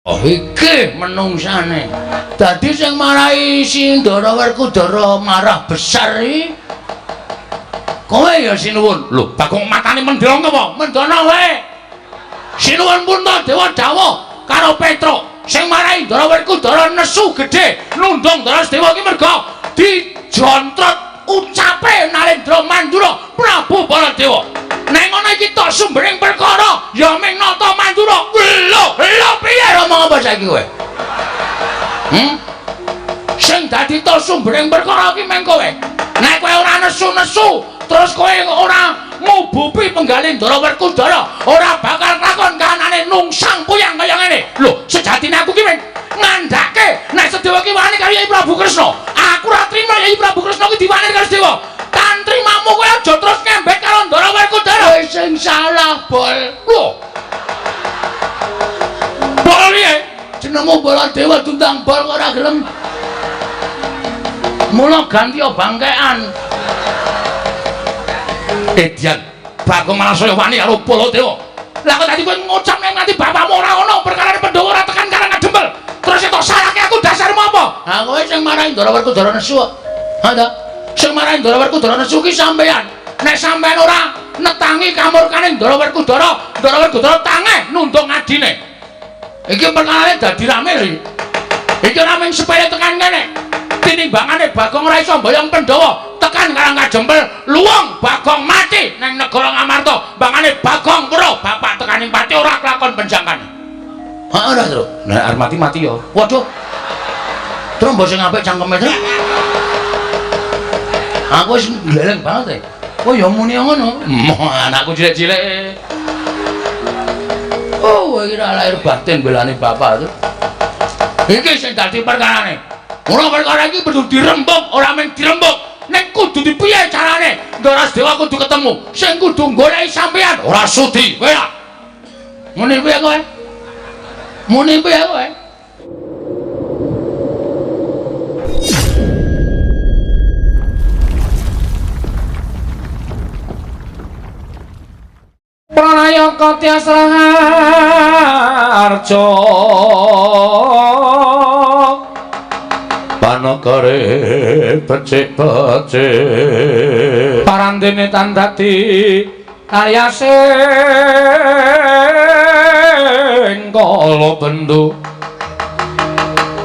Oh iki menungsane. Dadi sing marahi si Ndara Werkudara marah besar iki kowe ya sinuwun. Lho, Bagong matane mendhong apa? Mendhono wae. Sinuwun Puntadewa dawuh karo Petruk sing marahi Ndara Werkudara nesu gedhe nundung Ndara Sedewa iki merga dijontrot ucape Narendra Mandura Prabu Baladewa. Nek ngono iki tok sumbering perkara ya ming nata Mandura. Lho, lho piye ngomong apa saiki kowe? Sing dadi tok sumbering perkara iki ming kowe. Nek kowe ora nesu-nesu, terus kowe ora ngubupi penggalih Ndara Werkudara, ora bakal kelakon kahanane nungsang puyang kaya ngene. Lho, sejatine aku ki ming ngandhake nek Sedewa ki wani karo Yai Prabu Kresna. Aku ora trima Yai Prabu Kresna ki diwani karo Sedewa. Tantrimamu kowe aja terus ngembek karo Ndara Werkudara. Kowe sing salah, Bol. Lho. Bol piye? Jenengmu Baladewa tundang bol kok ora gelem. Mula ganti bangkean. Edian, Bagong malah saya wani karo Baladewa. Lah kok tadi kowe ngucap nek nganti bapakmu ora ono, perkarane Pandhawa ora tekan Karang Kadempel. Terus tok salahke aku dasarmu apa? Ha kowe sing marahi Ndara Werkudara nesu kok. Ha ta? Sing marahi Ndara Werkudara nesu ki sampean. Nek sampean ora netangi kamurkane Ndara Werkudara, Ndara Werkudara tangeh nundung adine. Iki perkarane dadi rame lho. Iki ora mung sepele tekan kene. Tinimbangane Bagong ora iso mboyong Pandhawa tekan Karang Kajempel, luwung Bagong mati nang negara Ngamarta. Mbangane Bagong weruh bapak tekaning pati ora kelakon penjangkane. Heeh ora, Tru. Nek arep mati-mati ya. Waduh. Tru mbok sing apik cangkeme, Tru. Aku wis gleleng banget e. Oh ya muni ngono. Moh anakku cilik-cilik. Oh, iki ora lahir batin belane bapak tuh. Iki sing dadi perkarane. Ora perkara iki kudu dirembug, ora mung dirembug. Nek kudu dipiye carane? Ndara Sedewa kudu ketemu. Sing kudu goleki sampean ora sudi, kowe ya. Muni piye kowe? Muni piye kowe? Pranayaka Tyas Raharja Panegare becik-becik parandene tan dadi karyasing kala bendu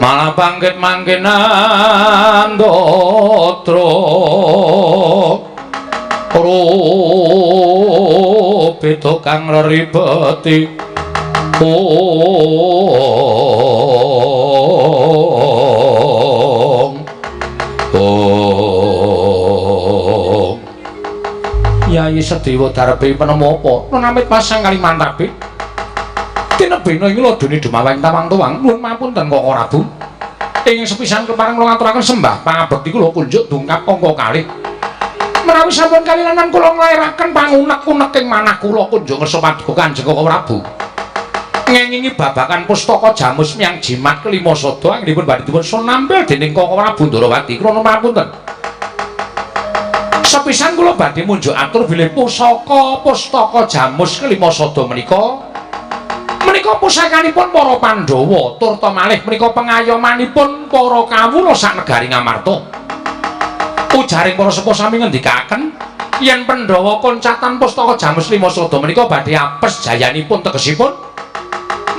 malah bangkit mangkenan ndatra beda kang reribeti. Ong ong Yai Sedewa darbe penemu apa? Nun amit pasang Kalimantabe. Tinebena ing ladune dumaweng tawang tuwang nuwun mapunten Koko Prabu. Ing sepisan kepareng kula ngaturaken sembah pangabekti kula kunjuk dungkap angka kalih. Menawi sampun kalilanan kula nglairaken pangunek-uneking manah kula kunjuk ngersa paduka Kanjeng Koko Prabu. Ngengingi babakan pustaka jamus miyang jimat kelima sada anggenipun badhe dipun sunampil dening Koko Prabu Ndorowati. Kula nuwun mapunten. Sepisan kula badhe munjuk atur bilih pusaka pustaka jamus kelima sada menika menika pusakanipun para Pandhawa turta malih menika pengayomanipun para kawula sak negari Ngamarta. Ujaring para sepuh sami ngendikaken yen Pandhawa koncatan pustaka jamus lima sada menika badhe apes jayanipun tegesipun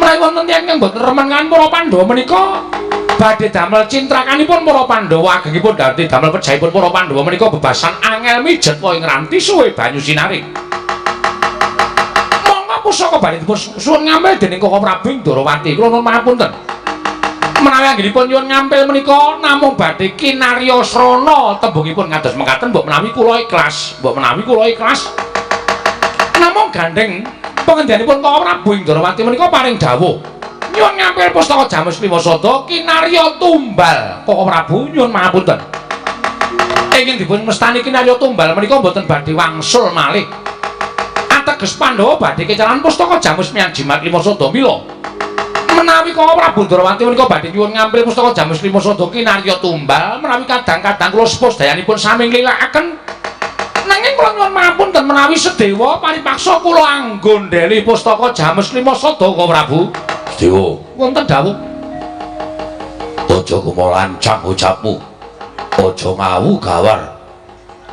menawi wonten tiyang ingkang boten remen kan para Pandhawa menika badhe damel cintrakanipun para Pandhawa agengipun dadi damel pejahipun para Pandhawa menika bebasan angel mijet wa ing ranti suwe banyu sinari. Monggo pusaka badhe dipun suwun ngambil dening Koko Prabu Ndorowati. Kula nuwun pangapunten. Menawi anggenipun nyuwun ngampil menika namung badhe kinarya srana tembungipun ngados mekaten mbok menawi kula ikhlas, mbok menawi kula ikhlas. Namung gandeng pengendianipun Koko Prabu Ndorowati menika paring dawuh nyuwun ngampil pustaka jamus lima sada kinarya tumbal. Koko Prabu nyuwun pangapunten. Ingkang dipun mestani kinarya tumbal menika mboten badhe wangsul malih. Ateges Pandhawa badhe kecalan pustaka jamus miyang jimat lima sada mila. Menawi Koko Prabu Ndorowati menika badhe nyuwun ngampil pustaka jamus lima sada kinarya tumbal menawi kadang-kadang kula sepuh sedayanipun sami nglilakaken nanging kula nyuwun pangapunten menawi sedewa paripaksa kula anggondheli pustaka jamus lima sada Koko Prabu. Dewa, wonten dawuh. Aja kumolancang ucapmu. Aja ngawu gawar.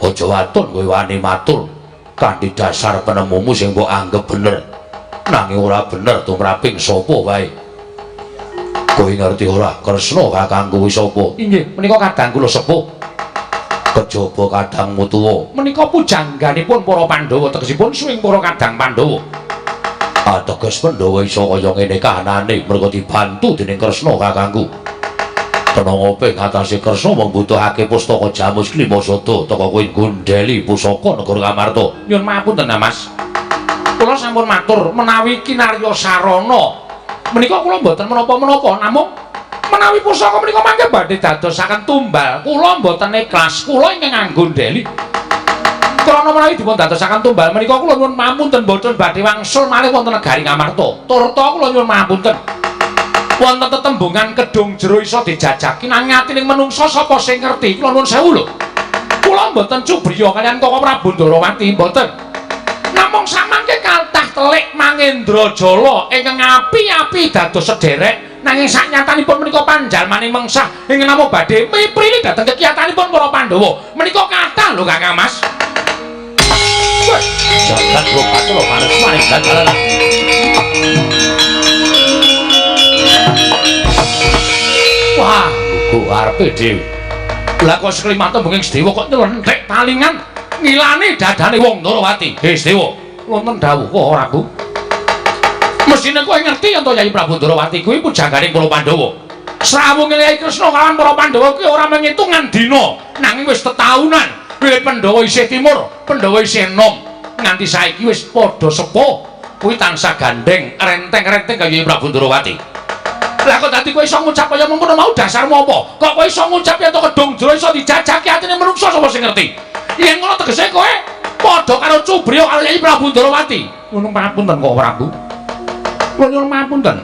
Aja waton kowe wani matur kanthi dasar penemumu sing mbok anggep bener. Nanging ora bener tumraping sapa wae. Kowe ngerti ora Kresna kakangku kuwi sapa? Inggih, menika kadang kula sepuh. Kejaba kadangmu tuwa. Menika pujangganipun para Pandhawa, tegesipun suwing para kadang Pandhawa. Ateges Pandhawa iso kaya ngene kahanane merga dibantu dening Kresna kakangku. Tenang apa ing atase Kresna mung butuhake pustaka Jamus Klima Sada teka kowe nggondheli pusaka negara Ngamarta. Nyuwun mapunten, Mas. Kula sampun matur menawi kinarya sarana menika kula mboten menapa-menapa, namung menawi pusaka menika mangke badhe dadosaken tumbal kula mboten ikhlas. Kula ingkang nggondheli. Krana menawi dipun dadosaken tumbal menika kula nyuwun mapunten mboten badhe wangsul malih wonten negari Ngamarta. Turta kula nyuwun mapunten. Wonten tetembungan kedung jero iso dijajaki nanging atining menungsa sapa sing ngerti? Kula nuwun sewu lho. Kula mboten cubriya kaliyan Koko Prabu Ndorowati mboten. Namung samangke kathah telik Mangendrajala ingkang api-api dados sederek nanging saknyatanipun menika panjalmaning mengsah ingkang namung badhe miprili dhateng kekiyatanipun para Pandhawa. Menika kathah lho Kakang Mas. Jagat lokatul manis-manis dalan. Wah, gugu arepe dhewe. Lah kok seklimat tembunging Sedewa kok nylenthek talingan ngilani dadane wong Ndorowati. He Sedewa, wonten dawuh kok ora, Bu? Mesthine kowe ngerti yen to Yayi Prabu Ndorowati kuwi pujangganing para Pandhawa. Srawunge Yayi Kresna kalawan para Pandhawa kuwi ora mengitungan dina, nanging wis tetaunan. Wiwit Pandhawa isih timur, Pandhawa isih enom, nganti saiki wis padha sepuh, kuwi tansah gandeng renteng-renteng kaya Yayi Prabu Ndorowati. Lah kok dadi kowe iso ngucap kaya mengkono mau dasarmu apa? Kok kowe iso ngucap yen to kedung jero iso dijajaki atine menungsa sapa sing ngerti? Yen ngono tegese kowe padha karo cubriya karo Yayi Prabu Ndorowati. Ngono papunten kok Prabu. Kula nyuwun mapunten.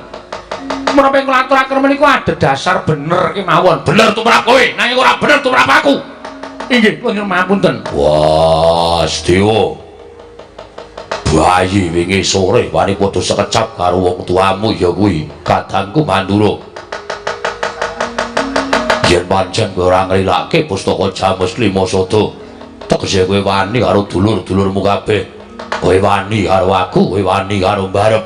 Menapa ing kula aturaken menika adhedhasar bener kemawon. Bener tumrap kowe, nanging ora bener tumrap aku. Inggih, kula nyuwun mapunten. Wah, Sedewa. Bayi wingi sore wani padha sekecap karo wong tuamu ya kuwi kadangku Mandura. Yen pancen kowe ora nglilake pustaka Jamus Klima Sada, tegese kowe wani karo dulur-dulurmu kabeh. Kowe wani karo aku, kowe wani karo Mbarep,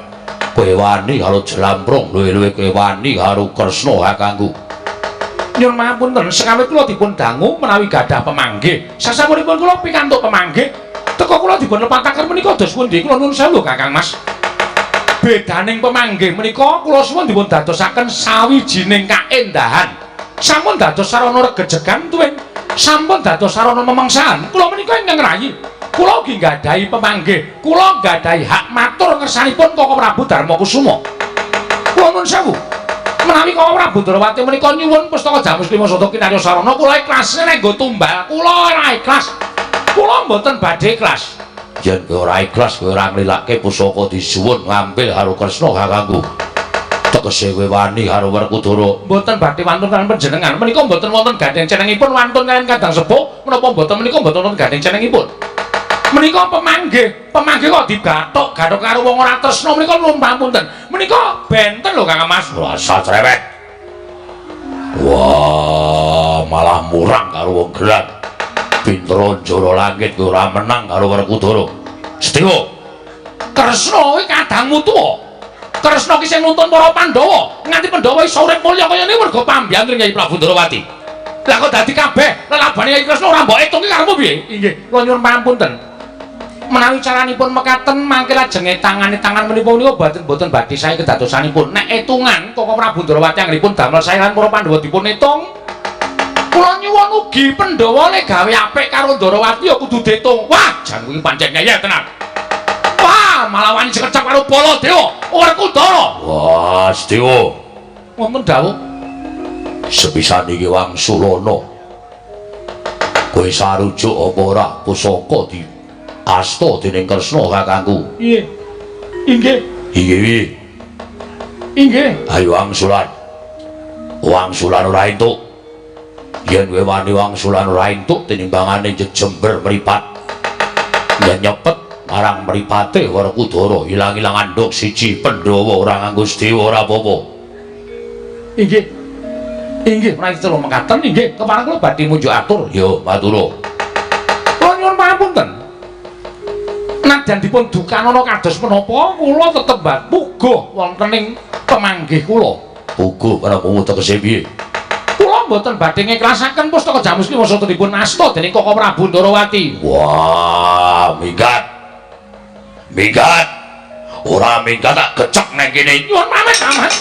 kowe wani karo Jlamprong, luwih-luwih kowe wani karo Kresna kakangku. Nyuwun mapunten, sekawit kula dipun dangu menawi gadah pemanggih. Sasampunipun kula pikantuk pemanggih, teka kula dipun lepataken menika dos pundi? Kula nuwun sewu Kakang Mas. Bedaning pemanggih menika kula suwun dipun dadosaken sawijining kaendahan. Sampun dados sarana regejegan tuwin sampun dados sarana memangsahan. Kula menika ingkang ngrayi. Kula ugi nggadahi pemanggih, kula nggadahi hak matur ngersanipun Koko Prabu Darmakusuma. Kula nuwun sewu. Menawi Koko Prabu Ndorowati menika nyuwun pustaka Jamus Klima Sada kinarya sarana, kula ikhlas nek nggo tumbal, kula ora ikhlas. Kula mboten badhe ikhlas. Yen kowe ora ikhlas, kowe ora nglilake pusaka disuwun ngambil karo Kresna kakangku. Tegese kowe wani karo Werkudara. Mboten badhe wantun kaliyan panjenengan. Menika mboten wonten gandheng cenengipun wantun kaliyan kadang sepuh, menapa mboten menika mboten wonten gandheng cenengipun. Menika pemanggih, pemanggih kok digathuk-gathuk karo wong ora tresna menika nuwun pamunten. Menika benten lho Kakang Mas. Rasa cerewet. Wah, malah murang karo wong gerak. Pinter njara langit kowe ora menang karo Werkudara. Sedewa. Kresna kuwi kadangmu tuwa. Kresna ki sing nuntun para Pandhawa, nganti Pandhawa iso urip mulya kaya ngene mergo pambiyantu Kyai Prabu Ndorowati. Lah kok dadi kabeh lelabane Kyai Kresna ora mbok etung ki karepmu piye? Inggih, kula nyuwun pamunten. Menawi caranipun mekaten mangke lajenge tangane tangan menika menika mboten badhe sae kedadosanipun. Nek etungan Koko Prabu Ndorowati anggenipun damel sae lan para Pandhawa dipun etung, kula nyuwun ugi Pandhawa le gawe apik karo Ndorowati ya kudu diitung. Wah, jan kuwi pancen ngeyel tenan. Wah, malah wani sekecap karo Baladewa, Werkudara. Wah, Sedewa. Wonten dawuh. Sepisan iki Wangsulana. Kowe sarujuk apa ora pusaka di asta dening Kresna kakangku? Nggih. Inggih. Inggih. Inggih. Ayo wangsulan. Wangsulan ora entuk. Yen kowe wani wangsulan ora entuk tinimbangane jejember mripat. Yen nyepet marang mripate Werkudara ilang-ilang andhuk siji Pandhawa ora nganggo Sedewa ora apa-apa. Inggih. Inggih menawi kula mekaten inggih kepareng kula badhe munjuk atur. Yo matur. Kula nyuwun pangapunten. Nadyan dipun dukanana kados menapa kula tetep puguh wonten ing pemanggih kula. Puguh pramu tegese piye? Kula mboten badhe ngiklasaken pustaka Jamus Klima Sada dipun asta dening Koko Prabu Ndorowati. Wah, minggat. Minggat. Ora minggat tak gecek nang kene. Nyuwun pamit, Mas.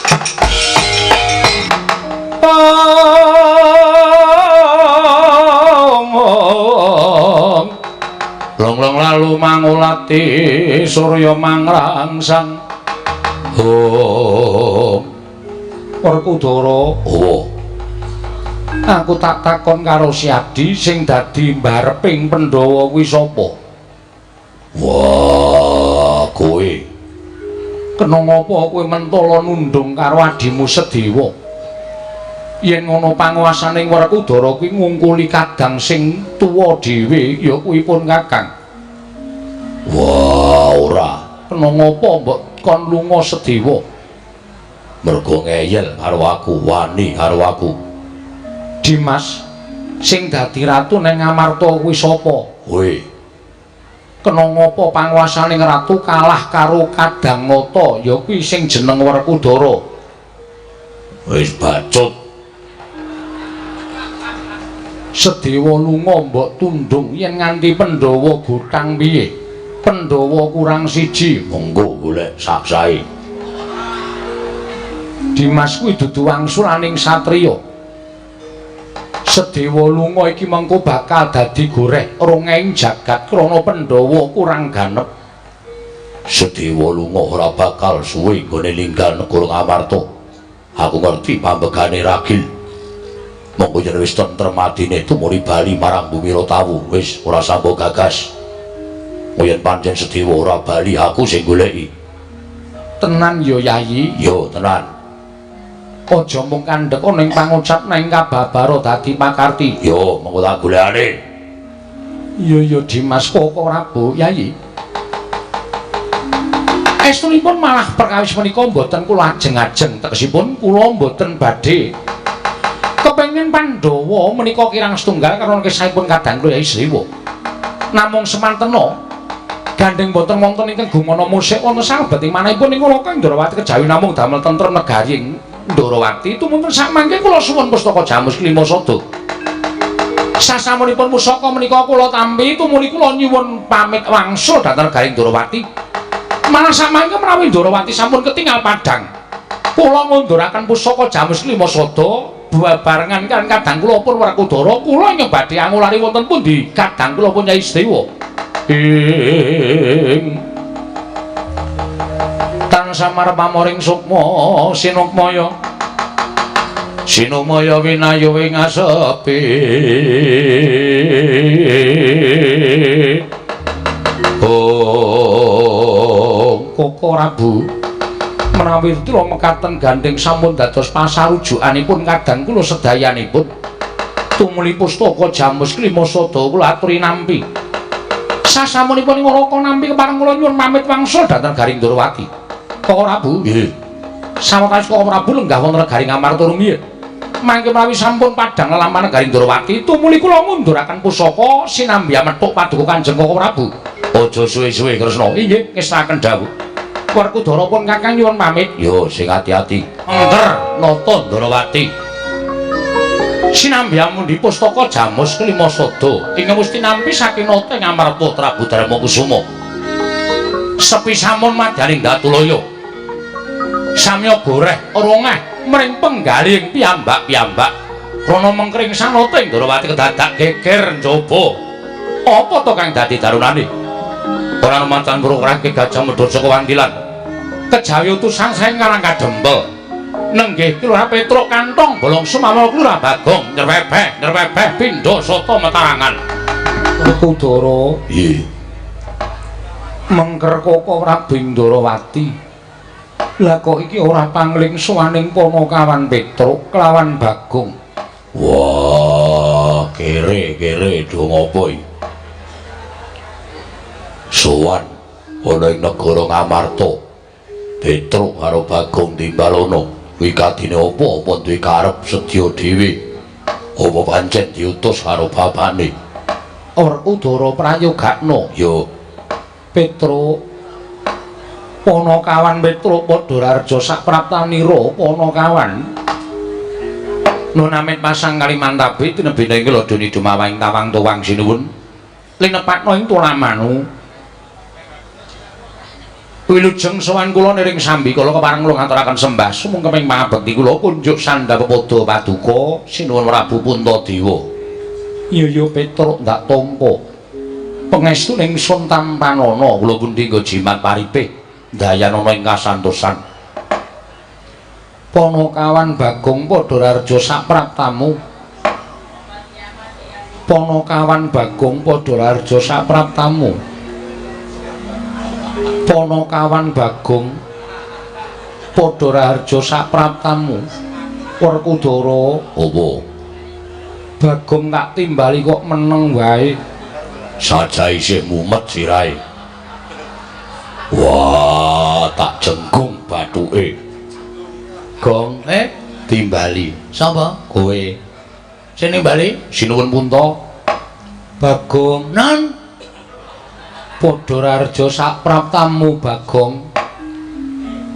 Long-long lalu mangulati surya mangrangsang. Om. Werkudara. Oh. Aku tak takon karo Siadi sing dadi mbareping Pandhawa kuwi sapa? Wah, kowe. Kena ngapa kowe mentala nundung karo adimu Sedewa? Yen ngono panguwasaning Werkudara kuwi ngungkuli kadang sing tuwa dhewe ya kuwi pun Kakang. Wah, ora. Kena ngapa mbok kon lunga Sedewa? Mergo ngeyel karo aku, wani karo aku. Dimas sing dadi ratu nang Amarta kuwi sapa? Kowe. Kena ngapa panguwasaning ratu kalah karo Kadang Nata ya kuwi sing jeneng Werkudara. Wis bacut. Sedewa lunga mbok tundung yen nganti Pandhawa gotang piye? Pandhawa kurang siji, monggo golek saksae. Dimas kuwi dudu wangsulaning satriya. Sedewa lunga iki mengko bakal dadi goreh rongeng jagat krana Pandhawa kurang ganep. Sedewa lunga ora bakal suwe nggone ninggal negara Ngamarta. Aku ngerti pambegane ragil. Monggo yen wis tentrem atine tumuli bali marang bumi Rotawu, wis ora sambo gagas. Yen pancen Sedewa ora bali aku sing goleki. Tenan ya Yayi? Yo tenan. Aja mung kandhek ana ing pangucap nang kababara dadi pakarti. Yo mengko tak golekane. Iya ya Dimas Koko Prabu Yayi. Estunipun malah perkawis menika mboten kula ajeng-ajeng, tegesipun kula mboten badhe kepengin Pandhawa menika kirang setunggal karena kisahipun kadang kula Yayi Sedewa. Namung semantena gandeng mboten wonten ingkang gumana musik wonten salebeting manahipun ing Loka Ndrawati kejawi namung damel tentrem negari Ndrawati tumunten sakmangke kula suwun pustaka Jamus Klima Sada. Sasampunipun pusaka menika kula tampi tumuli kula nyuwun pamit wangsul dhateng negari Ndrawati. Malah sakmangke menawi Ndrawati sampun ketingal padhang, kula ngunduraken pusaka Jamus Klima Sada bebarengan kan kadang kula pun Werkudara kula ingkang badhe angulari wonten pundi kadang kula pun Yai Sedewa. Ing tansah marep pamoring sukma sinukmaya sinukmaya winayu ing asepi. Oh Koko Prabu menawi kula mekaten gandeng sampun dados pasarujukanipun kadang kula sedayanipun tumuli pustaka Jamus Klima Sada kula aturi nampi. Sasampunipun Waraka nampi kepareng kula nyuwun pamit wangsul dhateng Garing Ndrawati. Koko Prabu nggih. Sawetawis Koko Prabu lenggah wonten negari Ngamarta rumiyin. Mangke menawi sampun padhang lelampahan negari Ndrawati tumuli kula ngunduraken pusaka sinambi methuk paduka Kanjeng Koko Prabu. Aja suwe-suwe Kresna. Inggih, ngestakaken dawuh. Werkudara pun Kakang nyuwun pamit. Yo sing ati-ati. Engger nata Ndrawati. Sinambi amundi pustaka Jamus Klima Sada ingkang musti nampi saking nata ing Amarta Prabu Darmakusuma. Sepi sampun madyaning Datulaya. Samya goreh rongeh mring penggaling piyambak-piyambak. Krana mengkring sanata ing Ndrawati kedadak geger njaba. Apa to kang dadi darunane? Ora macan mrokrake Gajah Mada saka Wantilan. Kejawi utusan saking Karang Kadempel. Nenggih Kelurahan Petruk kantong bolong sumamala Kelurahan Bagong nyerwebeh nyerwebeh pindha sata metarangan. Werkudara nggih. Mengker Koko Prabu Ndrawati. Lah kok iki ora pangling sowaning Panakawan Petruk kelawan Bagong. Wah, kere-kere do ngopo iki? Sowan Ana ing negara Ngamarta. Petruk karo Bagong timbalono. Wigatine apa? Apa duwe karep sedya dhewe? Apa pancen diutus karo bapakne? Werkudara prayogakno. Ya. Petruk Panakawan Petruk Padha Raharja sapraptanira Panakawan. Nun amit pasang Kalimantabe tinebene ing lodoni dumawahing tawang tuwang sinuwun. Linepakna ing tulamanu. Wilujeng sowan kula niring sambi kula kepareng kula ngaturaken sembah sumungkeming pangabekti kula kunjuk sandha pepadha paduka sinuwun Prabu Puntadewa. Iya ya Petruk ndak tampa. Pangestu ning sun tampanana kula pundi nggo jimat paripih dayanana ing kasantosan. Panakawan Bagong Padha Raharja sapraptamu. Panakawan Bagong Padha Raharja sapraptamu. Panakawan Bagong Padha Raharja sapraptamu. Werkudara apa? Bagong tak timbali kok meneng wae. Saja isih mumet sirahe. Wah, tak jenggung bathuke. Gong, timbali. Sapa? Kowe. Sing nimbali? Sinuwun Punta. Bagong, Non. Padha Raharja sapraptamu Bagong.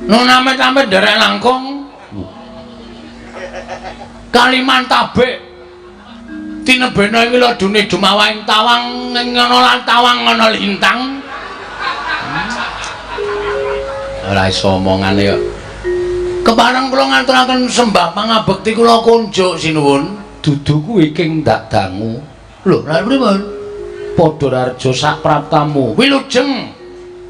Nun amit-amit nderek langkung. Kalimantabe. Tinebena ing lodone dumawahing tawang ing ana lan tawang ana lintang. Ora iso omongane kok. Kepareng kula ngaturaken sembah pangabekti kula kunjuk sinuwun. Dudu kuwi king ndak dangu. Lho, lha pripun? Padha Raharja sapraptamu. Wilujeng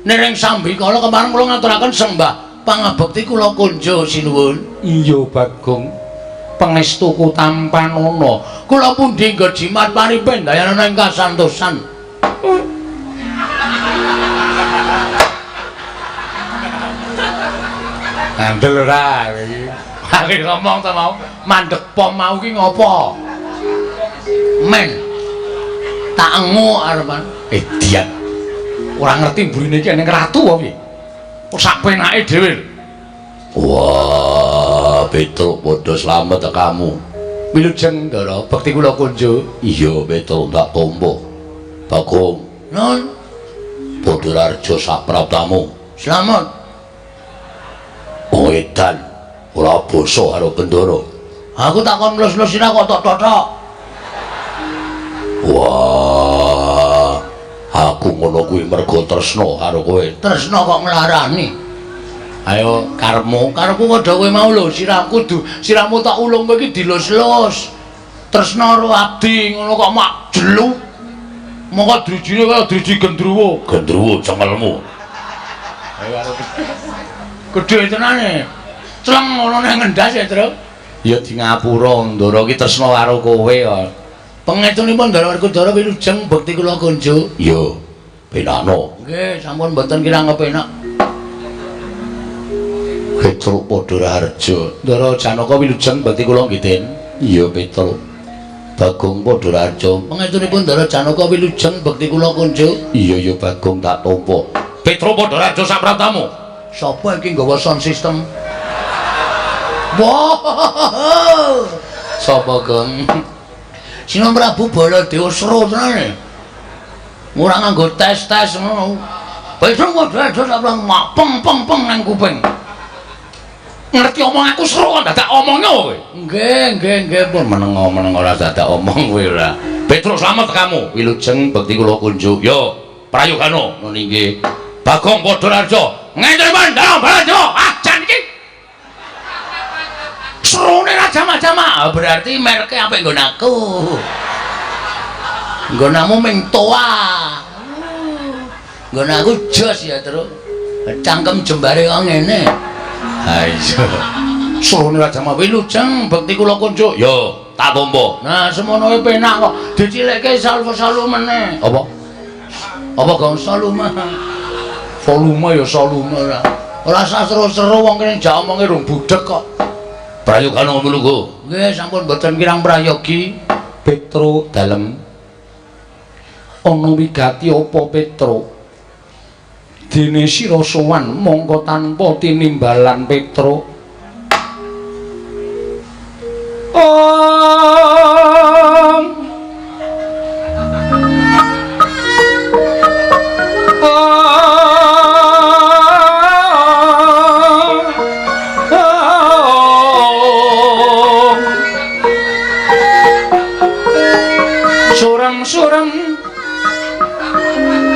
niring sambikala kepareng kula ngaturaken sembah pangabekti kula kunjuk sinuwun. Iya Bagong. Pangestuku tampanana. Kula pundi nggo jimat paripih dayanana ing kasantosan. Ngandel ora iki. Aku ngomong ta mau, mandek pom mau ki ngopo? Men. Tak engu arepan. Edian. Ora ngerti mburine iki ning ratu apa piye? Kok sak penake dhewe. Wah, Petruk padha slamet kamu. Wilujeng Ndara, bekti kula kunjuk. Iya, Petruk tak tampa. Bagong, Nun, Padha Raharja sapraptamu. Slamet. Wong edan ora basa karo Bendara. Aku takon nglus-nglus sira kok tok totok. Wah, aku ngono kuwi mergo tresna karo kowe. Tresna kok nglarani. Ayo karepmu, Karepku padha kowe mau lho, sirahku du, sirahmu tak ulung kowe iki dilus-lus. Tresna karo abdi ngono kok mak jelu. Mongko drijine kaya driji gendruwo. Gendruwo cengelmu. Ayo karo Gedhe tenane. Cleng ngono nang ngendas ya, Truk. Ya di ngapura Ndara iki tresna karo kowe kok. Pangestunipun Ndara Werkudara wilujeng bekti kula kunjuk. Iya, penakno. Nggih, sampun mboten kirang kepenak. Petruk Padha Raharja. Ndara Janaka wilujeng bekti kula nggih, Den. Iya, Petruk. Bagong Padha Raharja. Pangestunipun Ndara Janaka wilujeng bekti kula kunjuk. Iya, ya Bagong tak tampa. Petruk Padha Raharja sapraptamu. Sapa iki nggawa sound system? Wah. Sapa, Gong? Sinuwun Prabu Baladewa seru tenan. Ora nganggo tes-tes ngono. Petruk Padha Raharja sapraptamu mak peng peng peng nang kuping. Ngerti omong aku seru kok dadak omongnya kowe. Nggih, nggih, nggih pun meneng-meneng ora dadak omong kowe ora. Petruk slamet kamu. Wilujeng bekti kula kunjuk. Yo, prayogano nun inggih. Bagong Padha Raharja. Ngene Ndara Baladewa. Ah, jan iki. Serune ra jamak-jamak. Berarti merke apik nggon aku. Nggonamu ming toa. Nggon aku jos ya, Truk. Cangkem jembare kok ngene. Ha iya. Serune ra jamak. Wilujeng bekti kula kunjuk. Yo, tak tampa. Nah, semono e penak kok. Dicilikke salvo-salvo meneh. Apa? Apa gong volume? Volume ya volume ora. Ora usah seru-seru wong kene jak omonge rung budhek kok. Prayogana mlungguh. Nggih, sampun mboten kirang prayogi. Petruk dalem. Ana wigati apa Petruk? Dene sira sowan mongko tanpa tinimbalan Petruk. Om. Om. Surem-surem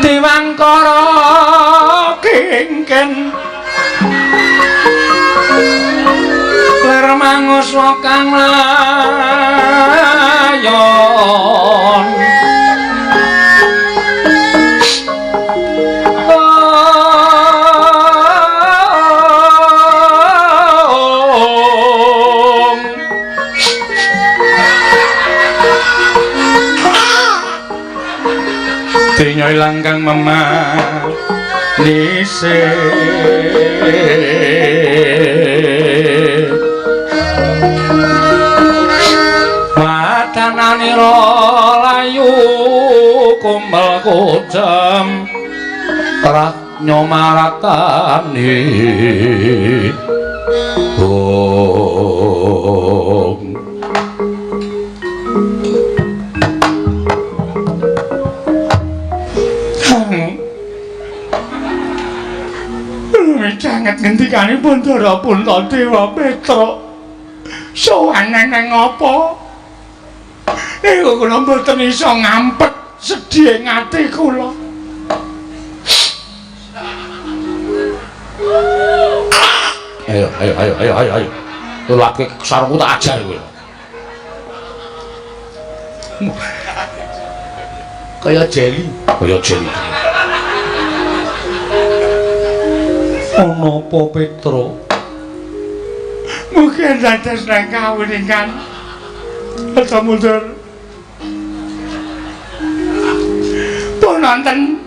diwangkara kingken lir manguswa kang layon. Om. Dinya ilang kang memanise watananira layu kumel kucem traknya maratani. Om. Sanget ngendikanipun Ndara Puntadewa Petruk. Sowan neng apa? Niku kula mboten iso ngampet sedih ing ati kula. Ayo ayo ayo ayo ayo ayo. Lagi sarungku tak ajar kowe. Kaya jeli, kaya jeli. Ana apa Petruk? Mungkin dados nang kawuningan. Aja mundur. Pun nonton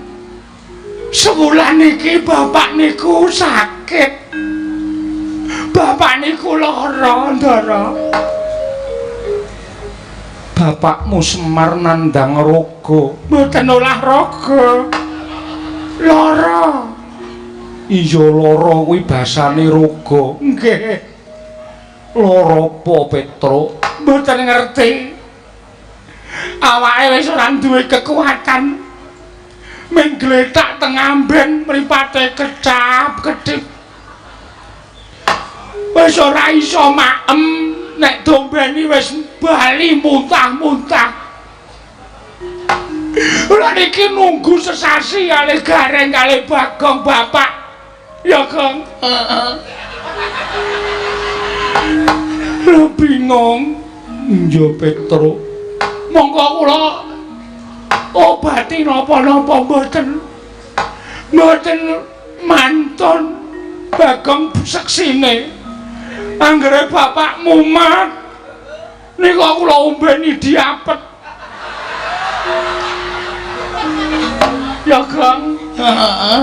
sewulan iki bapak niku sakit. Bapak niku lara, Ndara. Bapakmu Semar nandhang raga. Mboten olah raga. Lara. Iya lara kuwi basane raga. Nggih. Lara apa Petruk? Mboten ngerti. Awake wis ora duwe kekuatan. Ming gletak teng amben mripate kecap-kedip. Wis ora iso maem, nek dombeni wis bali muntah-muntah. Ora niki nunggu sesasi kalih Gareng kalih Bagong bapak. Ya, Gong. Heeh. Lho bingung. Iya, Petruk. Monggo kula obati napa-napa mboten. Mboten mantun Bagong seksine. Anggere bapak mumat niku kula ombeni diapet. Ya, Gong. Heeh.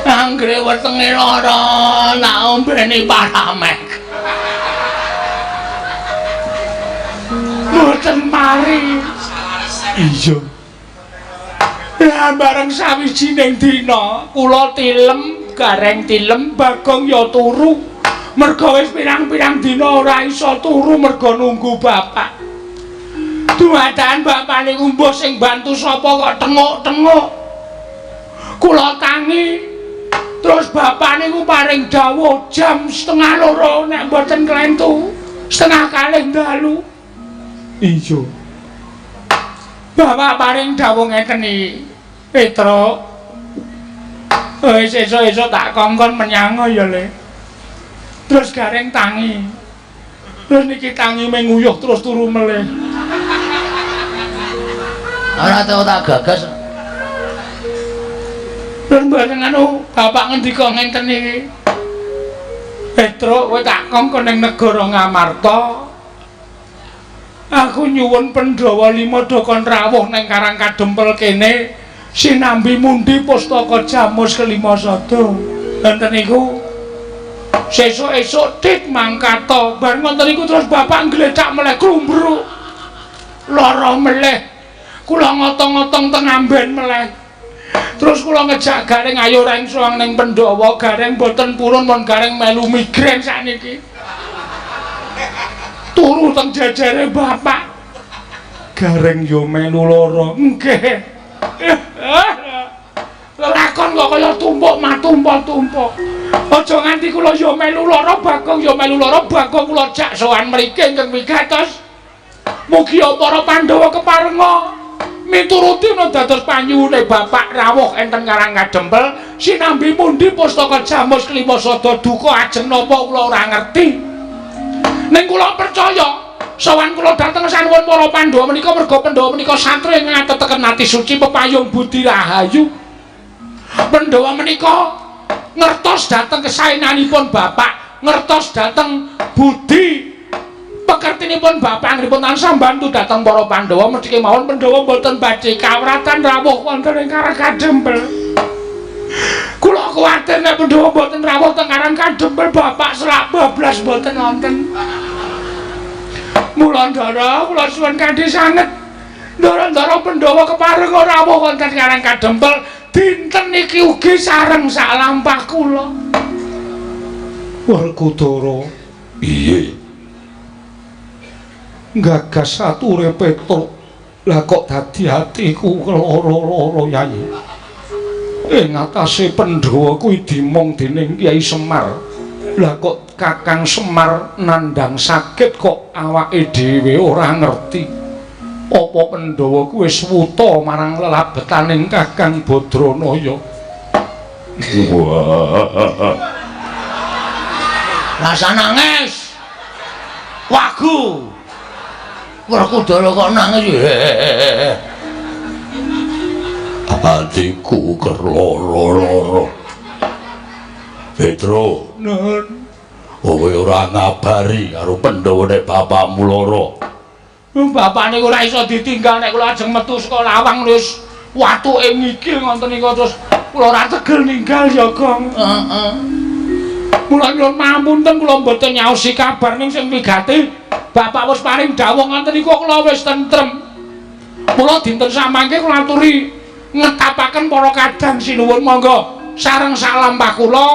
Anggere wetenge lara tak ombeni Paramek. Mboten mari. Iya. Lah bareng sawijining dina kula tilem, Gareng tilem, Bagong ya turu. Merga wis pirang-pirang dina ora iso turu merga nunggu bapak. Dumadakan bapak niku mbuh sing bantu sapa kok tenguk-tenguk. Kula tangi. Terus bapak niku paring dawuh jam 1:30 nek mboten klentu, 1:30 dalu. Iya. Bapak paring dawuh ngeten iki. Petruk. Wis esuk-esuk tak kongkon menyang ya, Le. Terus Gareng tangi. Terus niki tangi menguyuh terus turu melih. Ora tau tak gagas. Terus mboten anu bapak ngendika ngenten iki. Petruk kowe tak kongkon ning negara Ngamarta. Aku nyuwun Pandhawa 5 do kon rawuh ning Karang Kadempel kene sinambi mundi pustaka Jamus kelima sada. Wonten niku sesuk-esuk tit mangkata. Bar ngoten niku terus bapak nggletak meleh klumbruk. Lara meleh. Kula ngotong-ngotong teng amben meleh. Terus kula ngejak Gareng ayo reng sowan ning Pandhawa, Gareng boten purun mon Gareng melu migrain sakniki. Turu teng jejere bapak. Gareng yo melu lara. Nggih. Lelakon kok kaya tumpuk matumpuk-tumpuk. Aja nganti kula yo melu lara, Bagong yo melu lara, Bagong kula jak sowan mriki ingkang wigatos. Mugi para Pandhawa keparenga mituruti ana dados panyuwune bapak rawuh enten Karang Kadempel sinambi mundi pustaka Jamus Klima Sada duka ajeng napa kula ora ngerti. Ning kula percaya sowan kula dhateng sanuwun para Pandhawa menika merga Pandhawa menika satriya ingkang ateteken ati suci pepayung budi rahayu. Pandhawa menika ngertos dhateng kesaenanipun bapak, ngertos dhateng budi pekertinipun bapak anggenipun tansah mbantu dhateng para Pandhawa mesti kemawon Pandhawa mboten badhe kawratan rawuh wonten ing Karang Kadempel. Kula kuwatir nek Pandhawa mboten rawuh teng Karang Kadempel bapak selak bablas mboten wonten. Mula ndara kula suwun kanthi sanget. Ndara-ndara Pandhawa kepareng rawuh wonten Karang Kadempel dinten iki ugi sareng sak lampah kula. Werkudara, piye? Gagas ature Petruk. Lah kok dadi atiku lara-lara Yai. Ing atase Pandhawa kuwi dimong dening Kyai Semar. Lah kok Kakang Semar nandhang sakit kok awake dhewe ora ngerti. Apa Pandhawa kuwi wis wuta marang lelabetaning Kakang Badranaya? Wah. Rasa nangis. Wagu. Werkudara kok nangis. Atiku kerloro-loro. Petro, Nun, kowe ora ngabari karo Pandhawa nek bapakmu lara. Bapak niku ora iso ditinggal nek kula ajeng metu saka lawang wis watuke ngigil ngoten niku terus kula ora tegel ninggal ya, Gong. Heeh. Mula nyuwun pangapunten kula mboten nyaosi kabar ning sing wigati. Bapak wis paring dawuh ngoten niku kula wis tentrem. Mula dinten samangke kula aturi ngetapaken para kadang sinuwun monggo sareng sak lampah kula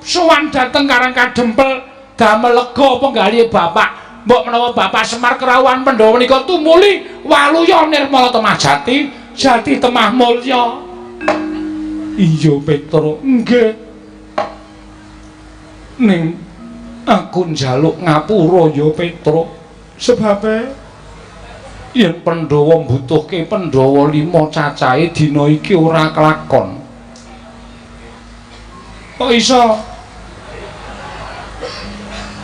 sowan dhateng Karang Kadempel damel lega penggalihe bapak. Mbok menawa Bapak Semar kerawuhan Pandhawa menika tumuli waluya nirmala temah jati, jati temah mulya. Iya Petro, nggih. Ning aku njaluk ngapura ya Petro. Sebabe yen Pandhawa mbutuhke Pandhawa 5 cacahe dina iki ora kelakon. Kok iso?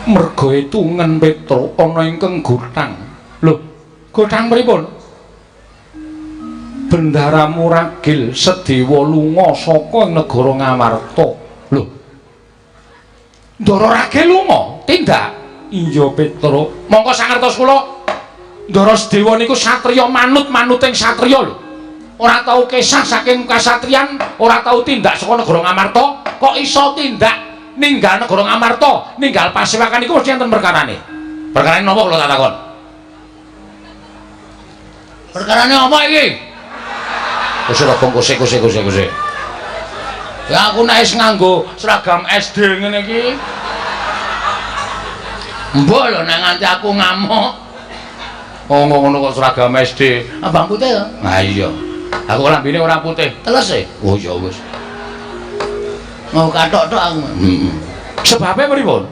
Merga etungen Petro ana ingkang gothang. Lho, gothang pripun? Bendara Muragil Sedewa lunga saka negara Ngamarta. Lho. Ndara Ragil lunga? Tindak. Iya Petro. Mongko sangertos kula Ndara Sedewa niku satriya manut-manuting satriya lho. Ora tau kesah saking kasatriyan, ora tau tindak saka negara Ngamarta, kok iso tindak ninggal negara Ngamarta, ninggal pasewakan iku mesti enten perkarane. Perkarane napa kula tak takon? Perkarane apa iki? Wis ora bongkose kose kose kose. Ya aku nek wis nganggo seragam SD ngene iki. Mbok lho nek nganti aku ngamuk. Oh ngono kok seragam SD. Abang putih ya? Ha iya. Aku lambene ora putih. Teles e? Oh ya wis. Mau kathok tok aku. Heeh. Sebabe pripun?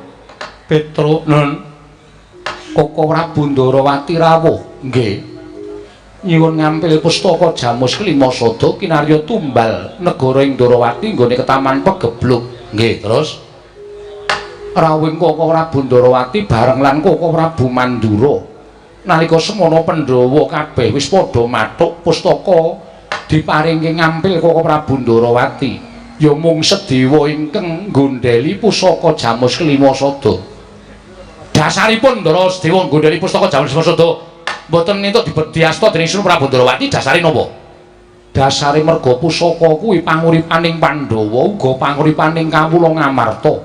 Petro, Nun. Koko Prabu Ndarawati rawuh. Nggih. Nyuwun ngampil pustaka Jamus Klima Sada kinarya tumbal negara ing Ndarawati nggone ketaman Pegebluk. Nggih, terus rawuhing Koko Prabu Ndarawati bareng lan Koko Prabu Mandura. Nalika semono Pandhawa kabeh wis padha mathuk pustaka diparingke ngampil Koko Prabu Ndarawati. Ya mung Sedewa ingkang nggondheli pusaka Jamus Klima Sada. Dasaripun Ndara Sedewa nggondheli pustaka Jamus Klima Sada mboten entuk dibediasta dening Sri Prabu Ndarawati dasare napa? Dasare merga pusaka kuwi panguripaning Pandhawa uga panguripaning kawula Ngamarta.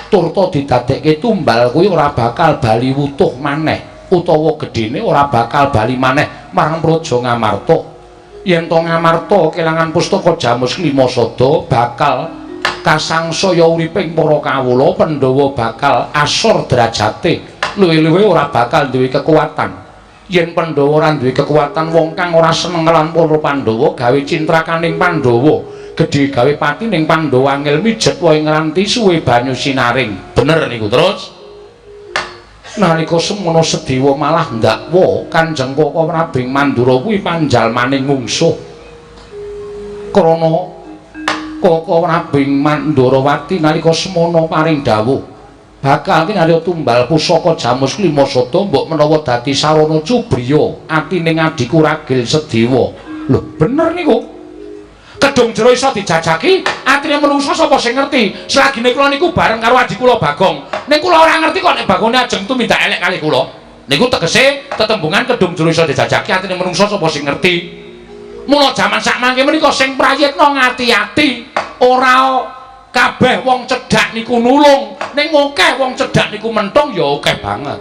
Turta didadekke tumbal kuwi ora bakal bali wutuh maneh utawa gedhene ora bakal bali maneh marang Praja Ngamarta. Yen to Ngamarta kelangan pustaka Jamus Klima Sada bakal kasangsaya uriping para kawula, Pandhawa bakal asor derajate, luwih-luwih ora bakal duwe kekuatan. Yen Pandhawa ora duwe kekuatan, wong kang ora seneng lan para Pandhawa gawe cintrakaning Pandhawa, gedhe gawe pati ning Pandhawa angel mijet wae ngranti suwe banyu sinaring. Bener niku. Terus nalika semono Sedewa malah ndakwa Kanjeng Koko Prabing Mandura kuwi panjalmaning mungsuh. Krana Koko Prabing Mandurawati nalika semono paring dawuh bakal kinarya tumbal pusaka Jamus Klima Sada mbok menawa dadi sarana cubriya atine adhiku Ragil Sedewa. Lho bener niku. Kedung jero iso dijajaki, atine menungsa sapa sing ngerti? Selagine kula niku bareng karo adhi kula Bagong. Ning kula ora ngerti kok nek Bagone ajeng tumindak elek kali kula. Niku tegese tetembungan kedung jero iso dijajaki, atine menungsa sapa sing ngerti. Mula jaman sakmangke menika sing prayitna ngati-ati, ora kabeh wong cedhak niku nulung, ning akeh wong cedhak niku mentung ya akeh banget.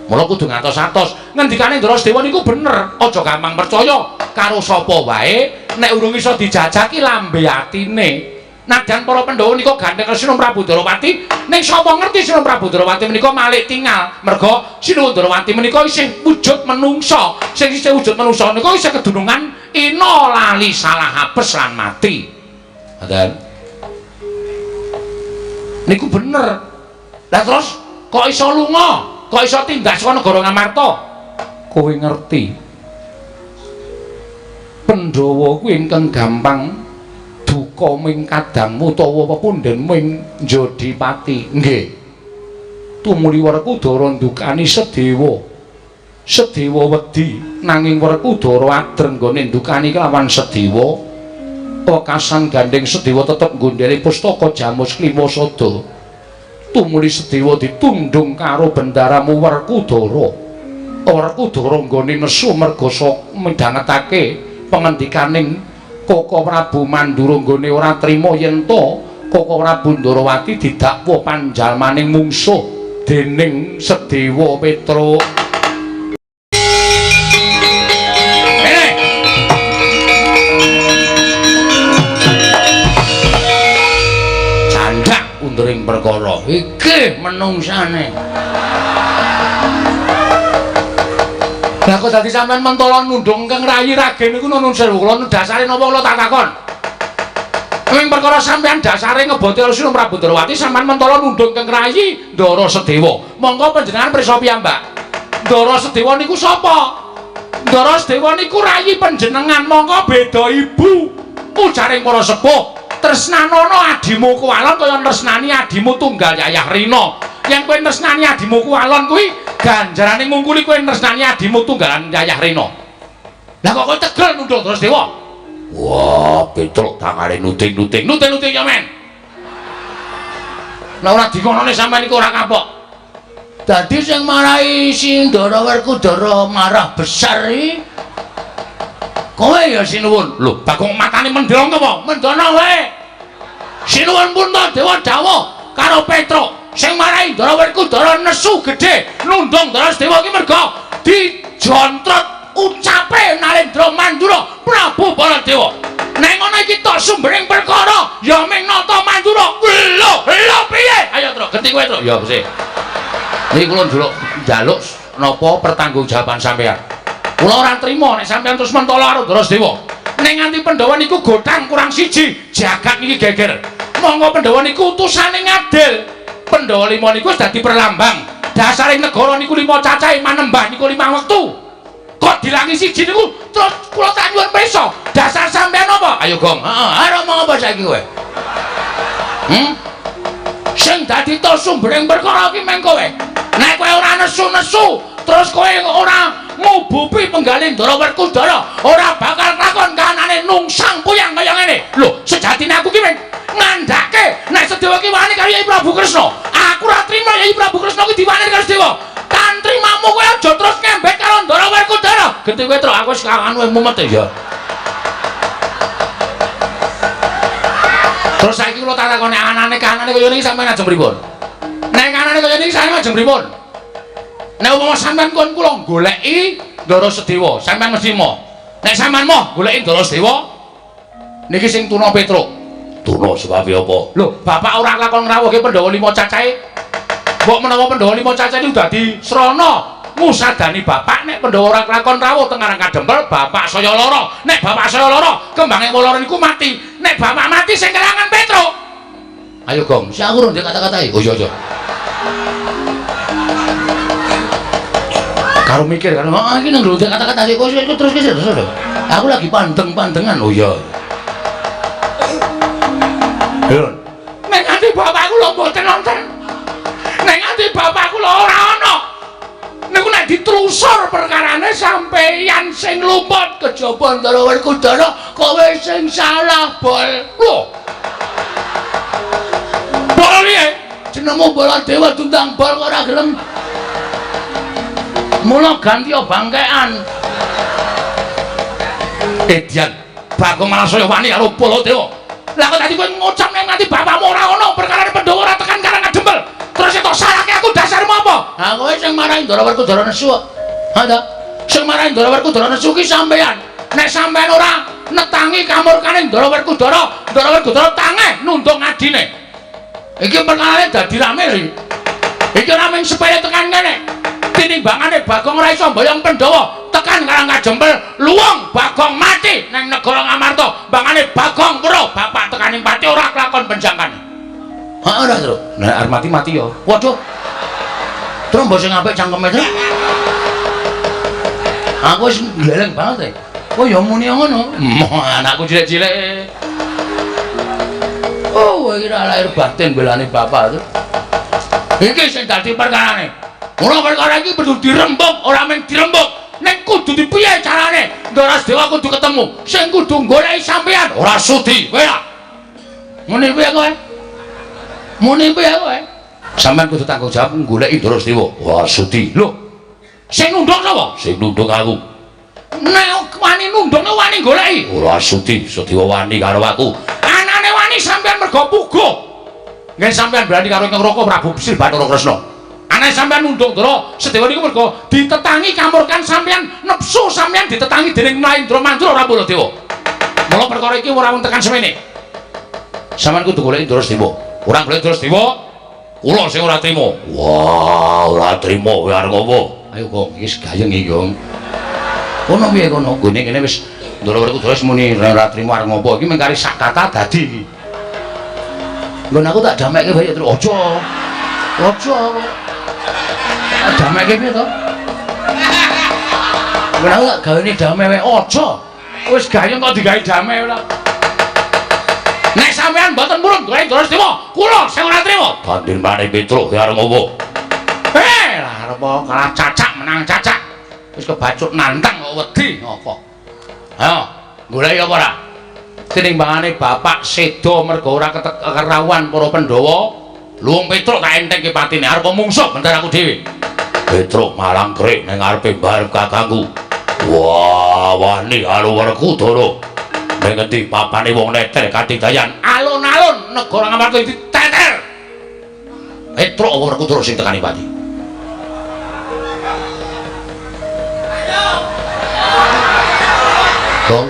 Mula kudu ngatos-atos. Ngendikane Ndara Sedewa niku bener, aja gampang percaya karo sapa wae nek urung iso dijajaki lambe atine. Nadyan para Pandhawa nika gandeng Sinuwun Prabu Ndorowati, ning sapa ngerti Sinuwun Prabu Ndorowati menika malik tingal. Merga Sinuwun Ndorowati menika isih wujud menungsa. Sing isih wujud menungsa nika isih kedunungan ina lali salah apes lan mati. Ngoten. Niku bener. Lah terus kok iso lunga? Kok iso tindak saka negara Ngamarta? Kowe ngerti. Pandhawa kuwi ingkang gampang duka ming kadangmu utawa pepundhen ming Jodipati. Nggih. Tumuli Werkudara ndukani Sedewa. Sedewa wedi nanging Werkudara adreng nggone ndukani kelawan Sedewa. Wekasan gandeng Sedewa tetep nggondheli pustaka Jamus Klima Sada. Tumuli Sedewa ditundung karo bendaramu Werkudara. Werkudara nggone nesu merga midhangetake pengendikaning Koko Prabu Mandura nggone ora trima yen to Koko Prabu Ndorowati didakwa panjalmaning mungsuh dening Sedewa Petruk. Candhak undering perkara iki menungsane. Lah kok dadi sampean mentolo nundung kang rayi ragen niku nuwun sewu kula dasare napa kula tak takon. Ing perkara sampean dasare ngebote Sinuwun Prabu Ndorowati sampean mentolo nundung kang rayi Ndara Sedewa. Monggo panjenengan prisa piyambak. Ndara Sedewa niku sapa? Ndara Sedewa niku rayi panjenengan, monggo beda ibu. Ujaring para sepuh, tresnanono adimu kuwalon kaya tresnani adimu tunggal Yayah Rina. Yen kowe tresnani adimu kuwalon kuwi ganjarane ngungkuli kowe tresnani adimu tunggalan Yayah Rina. Lah kok kowe tegel nunduk terus Dewa? Wah, Petruk tangane nuting-nuting. Nuting-nuting ya men. Lah ora dikonone sampean iku ora kapok. Dadi sing marahi si Ndara Werkudara marah besar iki kowe ya Sinuwun. Lho, Bagong matane mendong apa? Mendono wae. Sinuwun Puntadewa dawuh karo Petruk sing marahi Ndara Werkudara nesu gedhe nundung Ndara Sedewa iki merga dijontrot ucape Narendra Mandura Prabu Baladewa. Nek ngono iki tok sumbering perkara ya ming nata Mandura. Lho, lho piye? Ayo Truk, genti kowe Truk. Ya mesti. Niki kula njaluk napa pertanggungjawaban sampean. Kula ora trima nek sampean terus mentolo karo Ndara Sedewa. Nek nganti Pandhawa niku gotang kurang siji, jagat niki geger. Monggo Pandhawa niku utusane ngadil. Pandhawa lima niku wis dadi perlambang. Dasare negara niku lima cacahe, manembah niku lima wektu. Kok dilangi siji niku terus kula tak nyuwun prisa. Dasar sampean apa? Ayo Gong. Heeh, arep omong apa saiki kowe? Sing dadi to sumbering perkara iki meng kowe. Nek kowe ora nesu-nesu, terus kowe ora ngubupi penggalih Ndara Werkudara, ora bakal lakon kahanane nungsang puyang kaya ngene. Lho, sejatine aku ki meng ngandhake nek Sedewa ki wani karo Yai Prabu Kresna. Aku ora trima Yai Prabu Kresna ki diwani karo Sedewa. Tan trimamu kowe aja terus ngembek karo Ndara Werkudara. Genti kowe Truk, aku wis anu mumet ya. Terus saiki kula tak takoni anane kahanane kaya niki sampeyan ajeng pripun? Nek kahanane kaya niki sampeyan ajeng pripun? Nek umpama sampean kon kula goleki Ndara Sedewa, sampean mesti mo. Nek sampean moh goleki Ndara Sedewa, niki sing tuna Petruk. Tuna sebabe apa? Lho, bapak ora lakon ngrawuhke Pandhawa 5 cacahe. Mbok menawa Pandhawa 5 cacahe niku dadi srana ngusadani bapak nek Pandhawa ora kelakon rawuh teng Karang Kadempel, bapak saya lara. Nek bapak saya lara, kembange lara niku mati. Nek bapak mati sing kelangan Petruk. Ayo Gong, sik aku rung kata-katai. Oh iya iya. Karo mikir kan, ah iki nang ndek kata-kata kok terus terus terus. Aku lagi pandeng-pandengan. Oh iya. Lho, nek nganti bapakku lho mboten nonton. Nek nganti bapakku lho ora ana. Niku nek ditelusur perkarane sampeyan sing lumut kejaba Ndara Werkudara kowe sing salah, Bol. Lho. Bol piye? Jenengmu Baladewa diundang Bol kok ora gelem. Mula ganti bangkean. Edian, Bagong malah saya wani karo Baladewa. Lah kok tadi kowe ngucap nek nganti bapakmu ora ana perkarane Pandhawa ora tekan Karang Kadempel. Terus tok salahke aku dasarmu apa? Ha kowe sing marahi Ndara Werkudara nesu kok. Ha ta? Sing marahi Ndara Werkudara nesu ki sampeyan. Nek sampeyan ora netangi kamurkane Ndara Werkudara, Ndara Werkudara tangeh nundung adine. Iki perkarane dadi rame iki. Iki ora mung sepele tekan kene. Tinimbangane Bagong ora iso mboyong Pandhawa tekan Karang Kadempel, luwung Bagong mati nang negara Ngamarta. Mbangane Bagong weruh bapak tekaning pati ora kelakon penjangkane. Ha ora, Tru. Nek arep mati mati ya. Waduh. Tru mbok sing apik cangkeme, Tru. Aku wis gleleng banget e. Oh ya muni ngono. Moh anakku cilik-cilik. Oh, iki ora lahir batin belane bapak, Tru. Iki sing dadi perkarane. Ora perkara iki kudu dirembug, ora mung dirembug. Nek kudu dipiye carane? Ndara Sedewa kudu ketemu. Sing kudu goleki sampeyan ora sudi. Kowe ya. Muni piye kowe? Muni piye kowe? Sampeyan kudu tanggung jawab goleki Ndara Sedewa. Ora sudi. Lho. Sing nunduk sapa? Sing nunduk aku. Nek wani nunduk wani goleki. Ora sudi, Sedewa wani karo aku. Anane wani sampeyan mergo puguh. Nggih sampeyan berani karo Ingkang Raka Prabu Sri Bathara Kresna. Anane sampeyan nunduk Ndara Sedewa niku mergo ditetangi kamurkan sampeyan, nepsu sampeyan ditetangi dening Mahendra Mandra ora Baladewa. Mula perkara iki ora wong tekan semene. Sampeyan kudu goleki Ndara Sedewa. Ora golek Ndara Sedewa, kula sing ora trima. Wah, ora trima kowe arep ngopo? Ayo Gong, iki gayeng iki, Gong. Kono piye kono? Nggone kene wis Ndara Werkudara wis muni ora trima arep ngopo. Iki mung kari sak kata dadi iki. Nggon aku tak damekke bae terus aja. Aja. Tak damekke piye to? Nggon aku tak gawene dame wae aja. Wis gayeng kok digawe dame ora. Nek sampean mboten purun golek Ndara Sedewa, kula sing ora trima. Bandil maneh Petruk kowe arep ngopo? Lah arep kalah cacak menang cacak. Wis kebacut nantang kok wedi ngopo. Ayo, goleki apa ora? Tinimbangane bapak seda mergo ora kerawuhan para Pandhawa, luwung Petruk tak entengke patine arep mungsuh bentar aku dhewe. Petruk malang krik ning ngarepe mbarep kakangku. Wah, wani karo Werkudara. Ning ngendi papane wong neter katidayan alun-alun negara Ngamarta diteter. Petruk apa Werkudara sing tekani pati? Gong,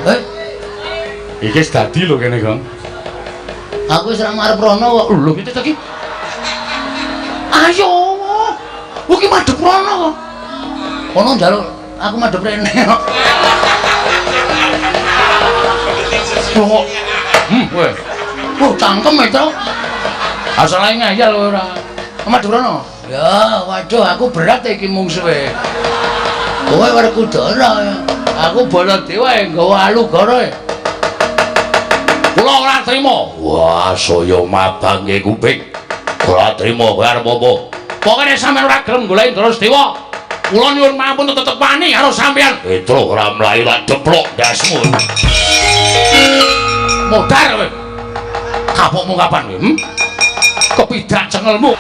iki wis dadi lho kene, Gong. Aku wis ora arep rono kok. Lho, piye to iki? Ayo. Iki madhep rono kok. Kono njaluk aku madhep rene kok. Kok. Kowe. Oh, cangkem e, Truk. Asale ngeyel kowe ora. Madhep rono. Ya, waduh aku berat iki mungsuhe. Kowe Werkudara ya. Aku Baladewa e nggawa alugara e. Kula ora trima. Wah, saya mabangke kuping. Ora trima kowe arep apa? Pokoke sampeyan ora gelem goleki Ndara Sedewa, kula nyuwun mampun tetep wani karo sampeyan. Petruk ora mlayu tak deplok ndasmu. Modar kowe. Kapokmu kapan kowe? Kepidak cengelmu.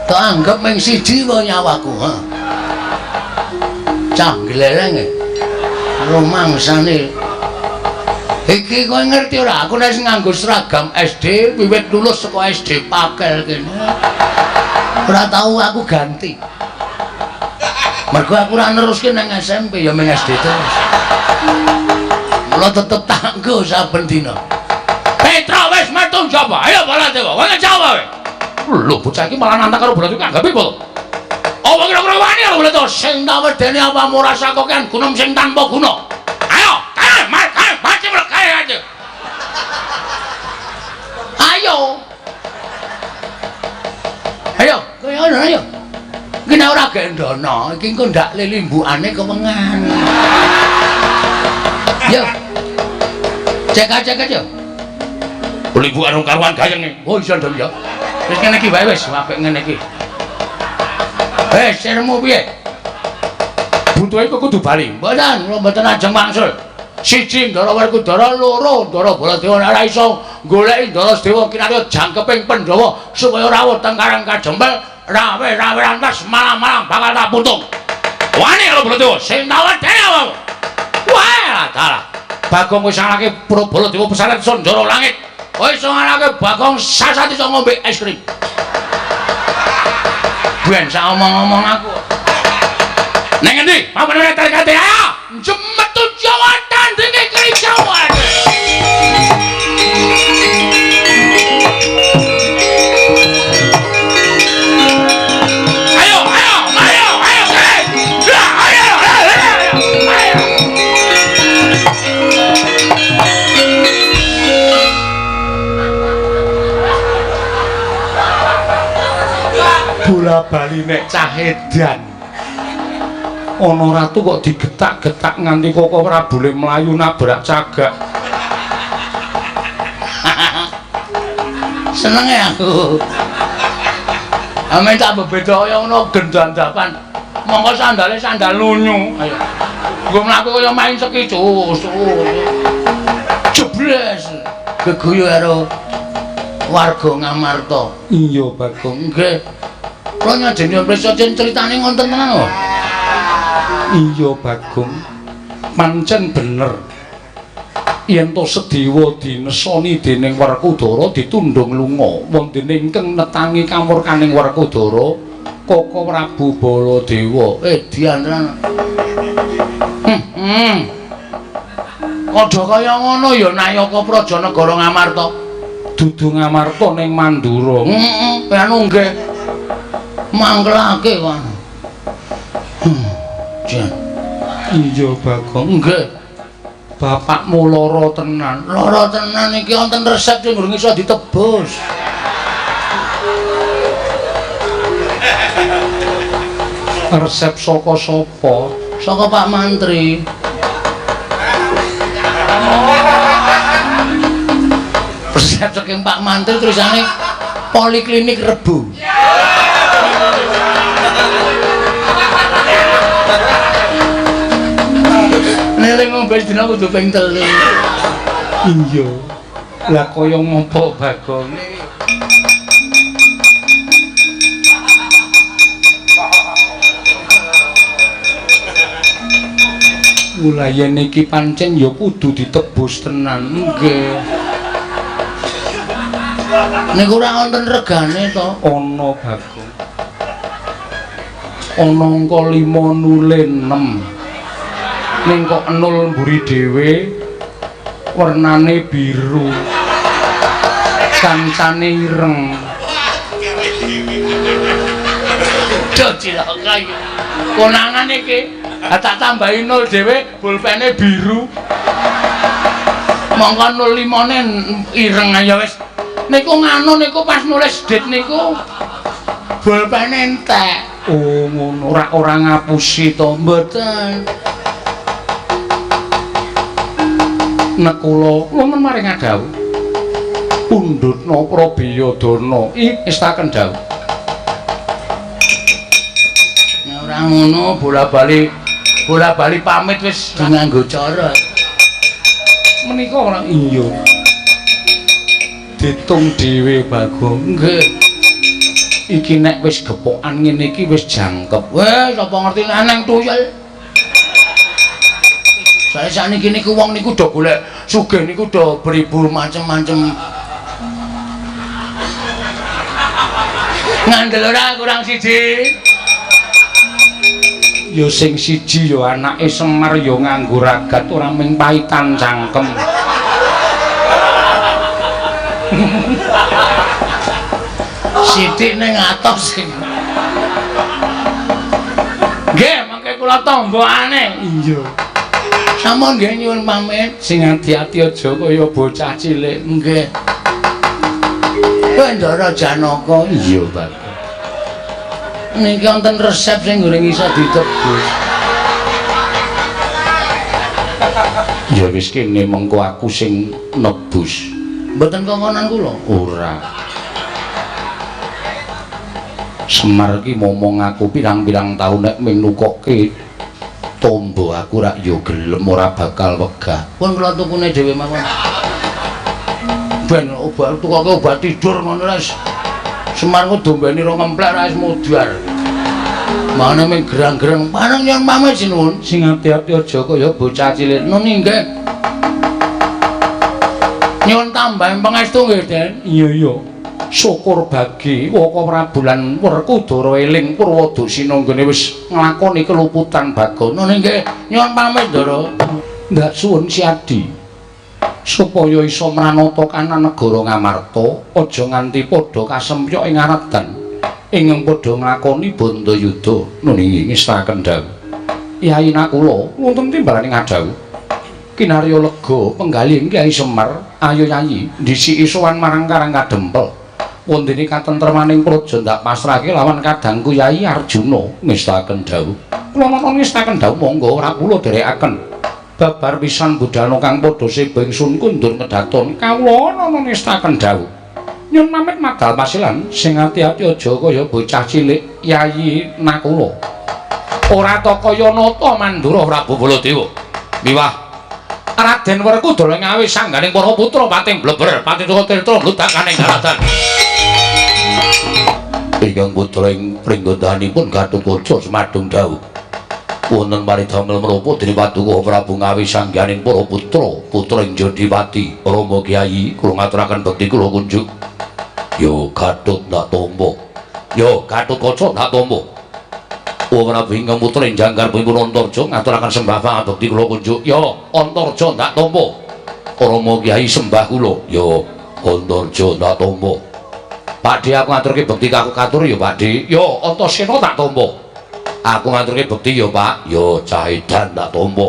Tak anggap mung siji wae nyawaku, ha. Cah gleleng e. Rumangsane. Iki kowe ngerti ora? Aku nek nganggo seragam SD wiwit lulus saka SD Pakel kene. Ora tau aku ganti. Mergo aku ora neruske nang SMP ya ming SD terus. Mula tetep tak nggo saben dina. Petra wis metu njaba. Ayo Baladewa, kowe ngejawab kowe. Lho bocah iki malah nantang karo Baladewa nganggapi apa? Apa kira-kira wani karo Baladewa sing tak wedeni apamu rasa kokean gunung sing tanpa guna. Ayo, kae, kae, baca kae aja. Ayo. Ayo, kowe ngono ayo. Iki nek ora gendono, iki engko ndak lilimbukane kewengan. Yo. Cek-cek aja. Limbukan karuan gayenge. Oh iso ndon ya. Wis ngene iki wae wis, apik ngene iki. Wis sirmu piye? Buntuhe kok kudu bali. Mboten, kula mboten ajeng wangsul. Siji Ndara Werkudara, loro Ndara Baladewa ora iso goleki Ndara Sedewa kinarya jangkeping Pandhawa supaya rawuh teng Karang Kajempel. Rawe-rawe rantas malang-malang bakal tak puntung. Wani karo Baladewa sing tak wedeni awakmu. Wah, dalah. Bagong wis ngalahke Baladewa pesaret Sandara langit. Kowe iso ngalahke Bagong sasat iso ngombe es krim. Ben sak omong-omong aku. Neng endi? Papan tarikate ayo. Jemetu Jawa tandinge keri Jawa. Ayo, ayo, ayo, ayo, ayo, ayo, ayo. Bola bali nek cah edan. Ana ratu kok digetak-getak nganti Koko Prabu le mlayu nabrak cagak. Senenge aku. Ame tak bebeda kaya ngono gendandapan. Mongko sandale sandal lunyu. Ayo. Nggo mlaku kaya main ski cus. Jebles. Geguyu karo warga Ngamarta. Iya, Bagong. Nggih. Kula nyajeni prisa critane ngonten tenan kok. Iya, Bagong. Pancen bener. Yen to Sedewa dinesoni dening Werkudara ditundhung lunga, wonten ingkang netangi kamurkaning Werkudara Koko Prabu Baladewa. Edian tenan. Padha kaya ngono ya Nayaka Praja Negara Ngamarta. Dudu Ngamarta ning Mandura. Heeh, anu nggih. Mangkelake kok. Jan. Iya, Bagong. Nggih. Bapakmu lara tenan. Lara tenan iki wonten resep sing durung iso ditebus. Resep saka sapa? Saka Pak Mantri. Resep saking Pak Mantri tulisane Poliklinik Rebo. Nek ngombe dina kudu ping 3. Iya. Lah kaya ngopo Bagong? Mula yen iki pancen ya kudu ditebus tenan. Nggih. Niku ora wonten regane to? Ana Bagong. Ana angka 5 nule 6. Ning kok 0 mburi dhewe wernane biru. Kancane ireng. Duh cilaka iki. Konangan iki. Ha tak tambahi 0 dhewe pulpene biru. Mongko 05-ne ireng aja wis. Niku nganu niku pas nulis dit niku pulpene entek. Oh ngono, ora ngapusi to? Mboten. Nekula wonten maring adhawuh pundhutna Prabiyadana estaken dawuh. Nek ora ngono bola-bali pamit wis nganggo cara. Menika ora iya. Ditung dhewe Bagong. Nggih. Iki nek wis gepokan ngene iki wis jangkep. Wes sapa ngerti nek nang tuyul. Sae sakniki niku wong niku do golek sugih niku do beribu macem-macem. Ngandel ora kurang siji. Ya sing siji ya anake Semar ya nganggo ragat ora mung paitan cangkem. Sithik ning atos sing. Nggih, mangke kula tombokane. Iya. Sampun nggih nyuwun pamit. Sing ati-ati aja kaya bocah cilik. Nggih. Ndara Janaka. Iya, Pak. Niki wonten resep sing goreng iso ditebus. Ya wis kene mengko aku sing nebus. Mboten kongkonan kula. Ora. Semar ki momong aku pirang-pirang taun nek ming nukokke tombo aku rak ya gelem ora bakal wegah. Pun kula tukune dhewe mawon. Ben obat tukoke obat tidur ngono wis. Semar ku dombeni rong emplek ra wis mudhar. Mane ming gerang-gerang pareng nyuwun pamit sinuwun. Sing ati-ati aja kaya bocah cilik. Nun nggih. Nyuwun tambahan pangestu nggih, Den. Iya iya. Syukur bagi Waka Prabu lan Werkudara eling Purwadasina nggone wis nglakoni keluputan Bagong. Nun nggih, nyuwun pamit, Ndara. Ndak suwun Siadi. Supaya iso mranata kanan negara Ngamarta, aja nganti padha kasempyok ing aredan. Ingkang padha nglakoni bandayuda. Nun inggih ngestaken dawuh. Yai Nakula wonten timbalane ngadhawuh. Kinarya lega penggalih Kyai Semar, ayo Yayi ndhisiki sowan marang Karang Kadempel. Wondene katentremaning praja ndak pasrahke lawan kadangku Yai Arjuna ngestaken dawuh. Kula nonton ngestaken dawuh monggo ora kula dherekaken. Babar pisan budalna kang padha seba ingsun kundur kedaton kawula nonton ngestaken dawuh. Nyun pamit madal pasilan sing ati-ati aja kaya bocah cilik Yayi Nakula. Ora ta kaya nata Mandura Prabu Baladewa. Miwah Raden Werkudara ngawe sangganing para putra pating bleber pating tirta bludakaning daratan. Ingkang putra ing pringgondanipun Gatotkaca semadung dawuh. Wonten paridamel menapa dening Paduka Prabu ngawi sangganing para putra, putra ing Jodipati, Rama Kyai kula ngaturaken bekti kula kunjuk. Yo Gatot ndak tampa. Yo Gatotkaca ndak tampa. Prabu ingkang putra ing jangkaripun Antarja ngaturaken sembah pangabekti kula kunjuk. Yo Antarja ndak tampa. Rama Kyai sembah kula. Yo Antarja ndak tampa. Pakde aku ngaturke bekti katur ya Pakde. Yo Antasena tak tampa. Aku ngaturke bekti ya Pak. Yo Cahidan tak tampa.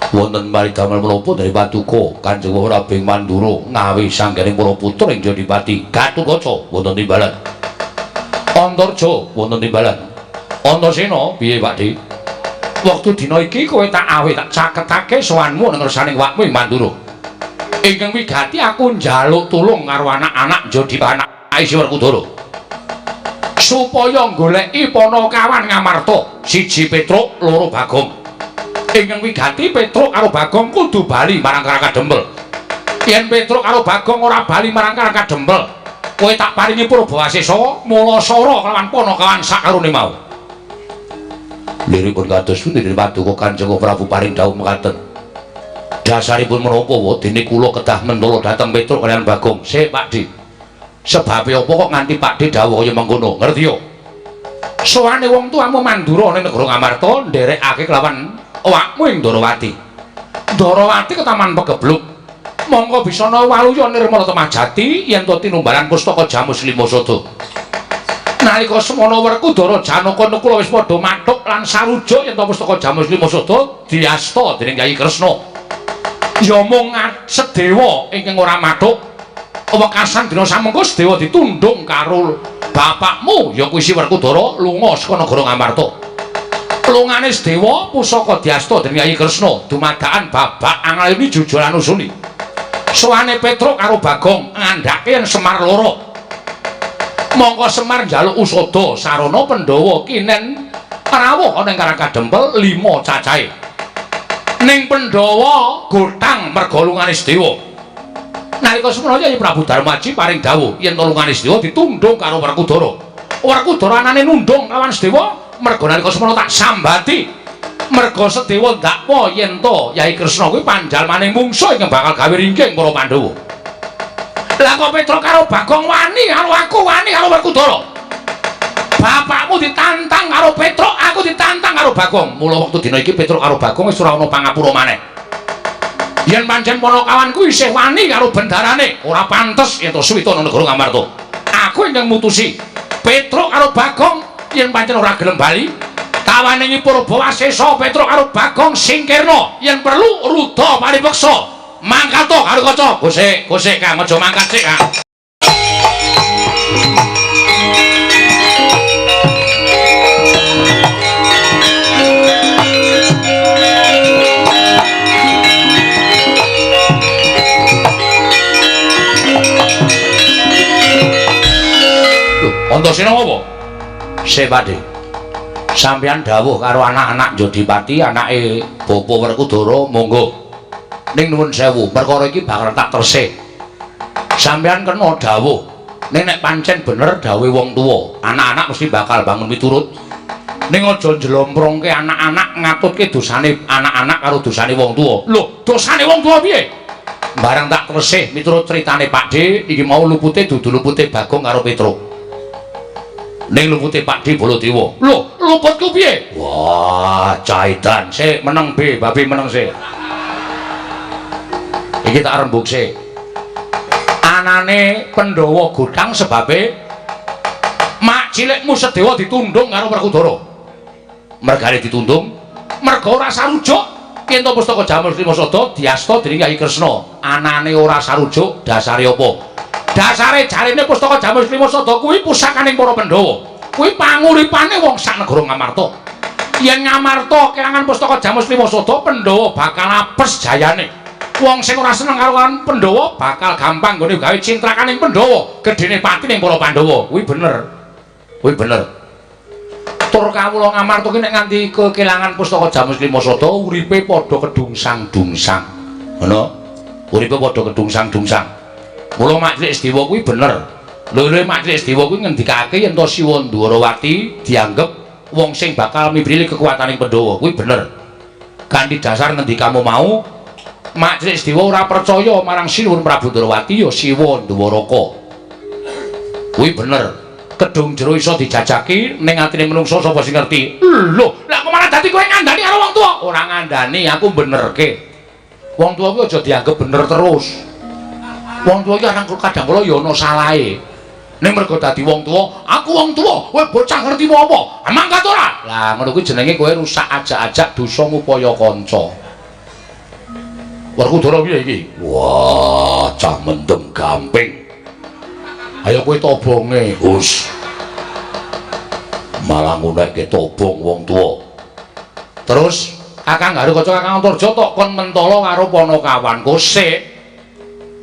Wonten paridamel menapa dari Paduka Kanjeng Prabu Mandura ngawi sangganing para putra ing Jodipati. Gatotkaca wonten timbalan. Antarja wonten timbalan. Antasena piye Pakde? Wektu dina iki kowe tak awe tak caketake sowanmu nang ngersaning wakmu ing Mandura. Ingkang wigati aku njaluk tulung karo anak-anak Jodipati Isi Werkudara. Supaya goleki Panakawan Ngamarta, siji Petruk, loro Bagong. Ingkang wigati Petruk karo Bagong kudu bali marang Karang Kadempel. Yen Petruk karo Bagong ora bali marang Karang Kadempel, kowe tak paringi Purbawasesa Mulasara kelawan Panakawan sakarone mau. Liripun kados pundi Paduka Kanjeng Prabu paring dawuh mekaten. Dasaripun menapa dene kula kedah mentala dhateng Petruk kaliyan Bagong. Sik Pakde. Sebabe apa kok nganti Pakde dawuh kaya mengkono? Ngerti yo. Sowane wong tuamu Mandura ning negara Ngamarta nderekake kelawan awakmu ing Ndarawati. Ndarawati ketaman pegebluk. Mongko bisana waluya nirmala temajati yen to tinumbalan pustaka Jamus Lima Sada. Nalika semana Werkudara Janaka Nakula wis padha mathuk lan sarujuk yen to pustaka Jamus Lima Sada diasta dening Kyai Kresna. Ya mung Sedewa ingkang ora mathuk. Wekasan dina samengko Sedewa ditundung karo bapakmu ya kuwi Si Werkudara lunga saka negara Ngamarta. Lungane Sedewa pusaka diasta dening Kyai Kresna dumadakan babak anglayuni jujur anusuni. Sowane Petruk karo Bagong ngandhake yen Semar loro. Mongko Semar njaluk usada sarana Pandhawa kinen rawuh ana ing Karang Kadempel 5 cacahe. Ning Pandhawa gotang merga lungane Sedewa. Nalika semana Kyai Prabu Darmaji paring dawuh yen lungane Sedewa ditundung karo Werkudara. Werkudara anane nundung kawan Sedewa merga nalika semana tak sambati. Merga Sedewa ndakwa yen to Kyai Kresna kuwi panjalmaning mungsuh ingkang bakal gawe ringking para Pandhawa. Lah kok Petruk karo Bagong wani karo aku, wani karo Werkudara. Bapakmu ditantang karo Petruk, aku karo Bagong. Mula wektu dina iki Petruk karo Bagong wis ora ana pangapura maneh. Yen pancen Panakawan kuwi isih wani karo bendarane, ora pantes yen to suwita ana negara Ngamarta. Aku ingkang mutusi Petruk karo Bagong yen pancen ora gelem bali, tawaningi Purbawasesa Petruk karo Bagong singkirna, yen perlu ruda paripeksa. Mangkat to karo kaca. Gosek, gosek Kang, aja mangkat sik Kang. Antasena apa? Sik Pakde. Sampeyan dawuh karo anak-anak Jodipati, anake Bapa Werkudara, monggo. Ning nuwun sewu, perkara iki bakal tak tresih. Sampeyan kena dawuh. Ning nek pancen bener dawuhe wong tuwa, anak-anak mesti bakal bangun miturut. Ning aja njlomprongke anak-anak ngatutke dosane anak-anak karo dosane wong tuwa. Lho, dosane wong tuwa piye? Bareng tak tresih miturut critane Pakde, iki mau lupute dudu lupute Bagong karo Petruk. Ning lupute Pakde Baladewa. Lho, luputku piye? Wah, caitan sik meneng be, babi meneng sik. Iki tak rembug sik. Anane Pandhawa godhang sebabe mak cilikmu Sedewa ditundung karo Werkudara. Mergane ditundung, merga ora sarujuk yen to pustaka Jamus Lima Sada diasta dening Kyai Kresna. Anane ora sarujuk dasare apa? Dasare jarene pustaka Jamus Lima Sada kuwi pusakaning para Pandhawa. Kuwi panguripane wong sak negara Ngamarta. Yen Ngamarta kelangan pustaka Jamus Lima Sada, Pandhawa bakal apes jayane. Wong sing ora seneng karo Pandhawa bakal gampang nggone gawe cintrakaning Pandhawa, gedene pati ning para Pandhawa. Kuwi bener. Kuwi bener. Tur kawula Ngamarta ki nek nganti kekelangan pustaka Jamus Lima Sada, uripe padha kedungsang-dungsang. Ngono. Uripe padha kedungsang-dungsang. Mula Mak Cilik Sedewa kuwi bener. Lho Mak Cilik Sedewa kuwi ngendikake yen to Siwa Ndwarawati dianggep wong sing bakal mibrili kekuataning Pandhawa. Kuwi bener. Kanthi dasar ngendikamu mau, Mak Cilik Sedewa ora percaya marang Sinuwun Prabu Ndwarawati ya Siwa Ndwaraka. Kuwi bener. Kedung jero iso dijajaki ning atine menungsa sapa sing ngerti. Lho, lah kok malah dadi kowe ngandani karo wong tuwa? Ora ngandani, aku benerke. Wong tuwa kuwi aja dianggep bener terus. Wong tuwa iki kadang kala ya ana salahe. Ning mergo dadi wong tuwa, aku wong tuwa, kowe bocah ngerti apa? Mangkat ora? Lah ngono kuwi jenenge kowe rusak ajak-ajak dosa ngupaya kanca. Werkudara piye iki? Wah, cah mendem gamping. Ayo kowe tobonge. Hus. Malah ngunekke tobong wong tuwa. Terus Kakang Garukaca Kakang Antarja tok kon mentala karo Panakawan kosek.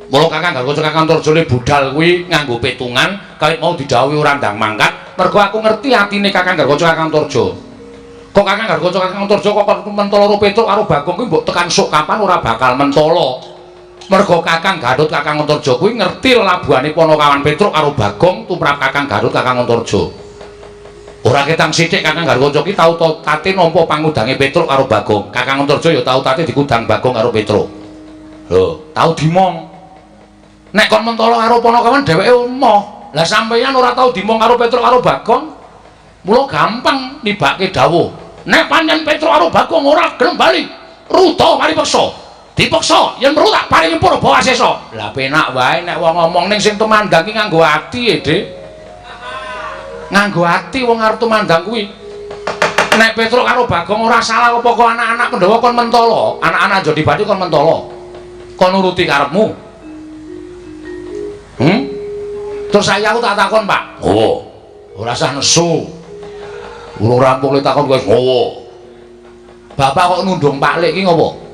Mula Kakang Garukaca Kakang Antarja le budal kuwi nganggo petungan, kawit mau didhawuhi ora ndang mangkat, mergo aku ngerti atine Kakang Garukaca Kakang Antarja. Kok Kakang Garukaca Kakang Antarja kok kon mentala karo Petruk karo Bagong kuwi mbok tekan sok kapan ora bakal mentala. Mergo Kakang Garut Kakang Antarja kuwi ngerti lelabuhane Panakawan Petruk karo Bagong tumrap Kakang Garut Kakang Antarja. Ora ketang sithik Kakang Garukaca ki tau tate nampa pangudange Petruk karo Bagong. Kakang Antarja ya tau tate dikudang Bagong karo Petruk. Lho, tau dimong. Nek kon mentala karo Panakawan dheweke emoh. Lah sampeyan ora tau dimong karo Petruk karo Bagong. Mula gampang nibake dawuh. Nek pancen Petruk karo Bagong ora gelem bali, ruda paripeksa. Dipeksa yen perlu tak paringi Purbawasesa. Lah penak wae nek wong ngomong ning sing tumandang ki nganggo ati e, Dik. Nganggo ati wong arep tumandang kuwi. Nek Petruk karo Bagong ora salah apa kok anak-anak Pandhawa kon mentala, anak-anak Jodipati kon mentala. Kon nuruti karepmu. Terus saya aku tak takon, Pak. Oh. Ora usah nesu. Urung rampung le takon kowe ngowo. Bapak kok nundung Pak Lek iki ngopo?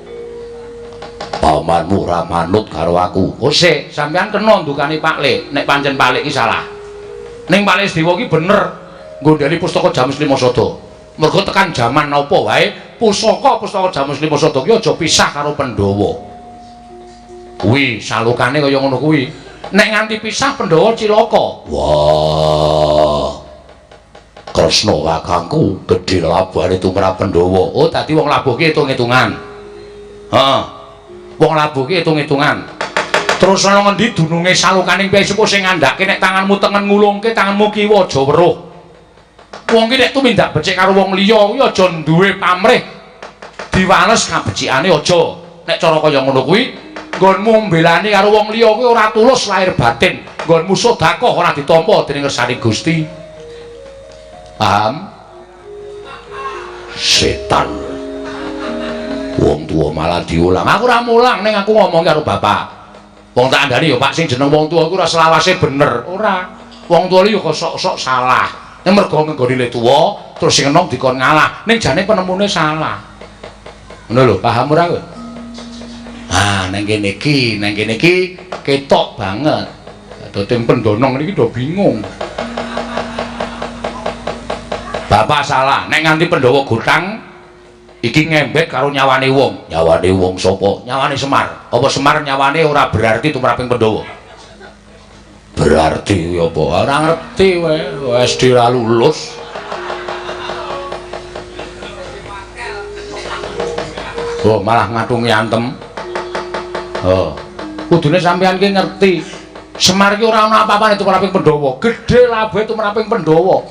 Pamanmu ora manut karo aku. Oh sik, sampean kena ndukani Pak Lek nek pancen Pak Lek iki salah. Ning Pak Lek Sedewa iki bener nggondheli pustaka Jamus Lima Sada. Mergo tekan jaman apa wae pusaka-pusaka Jamus Lima Sada ki aja pisah karo Pandhawa. Kuwi salukane kaya ngono kuwi. Nek nganti pisah Pandhawa cilaka. Wah. Kresna kakangku gedhe labuhane tumrap Pandhawa. Oh, dadi wong labuh ki hitung-hitungan. Heeh. Wong labuh ki hitung-hitungan. Terus ana ngendi dununge salukaning piye sepuh sing ngandhake nek tanganmu tengen ngulungke tanganmu kiwa aja weruh. Wong ki nek tumindak becik karo wong liya kuwi aja duwe pamrih diwales kabecikane aja. Nek cara kaya ngono kuwi nggonmu mbelani karo wong liya kuwi ora tulus lahir batin. Nggonmu sedekah ora ditampa dening ngersane Gusti. Paham? Setan. Wong tuwa malah diulang. Aku ora mulang ning aku ngomong karo bapak. Wong tak andani ya Pak sing jeneng wong tuwa iku ora selawase bener. Ora. Wong tuwa iki ya kok sok-sok salah. Ning mergo nggone le tuwa terus sing enom dikon ngalah. Ning jane penemune salah. Ngono lho, paham ora kowe? Ah, nang kene iki ketok banget. Dadi pendonong niki do bingung. Bapak salah, nek nganti Pandhawa gotang iki ngembek karo nyawane wong. Nyawane wong sapa? Nyawane Semar. Apa Semar nyawane ora berarti tumraping Pandhawa? Berarti kuwi apa? Ora ngerti kowe, SD ora lulus. Oh, malah ngatungi antem. Oh, kudune sampean ki ngerti. Semar ki ora ana apa-apane tumraping Pandhawa. Gedhe labuhe tumraping Pandhawa.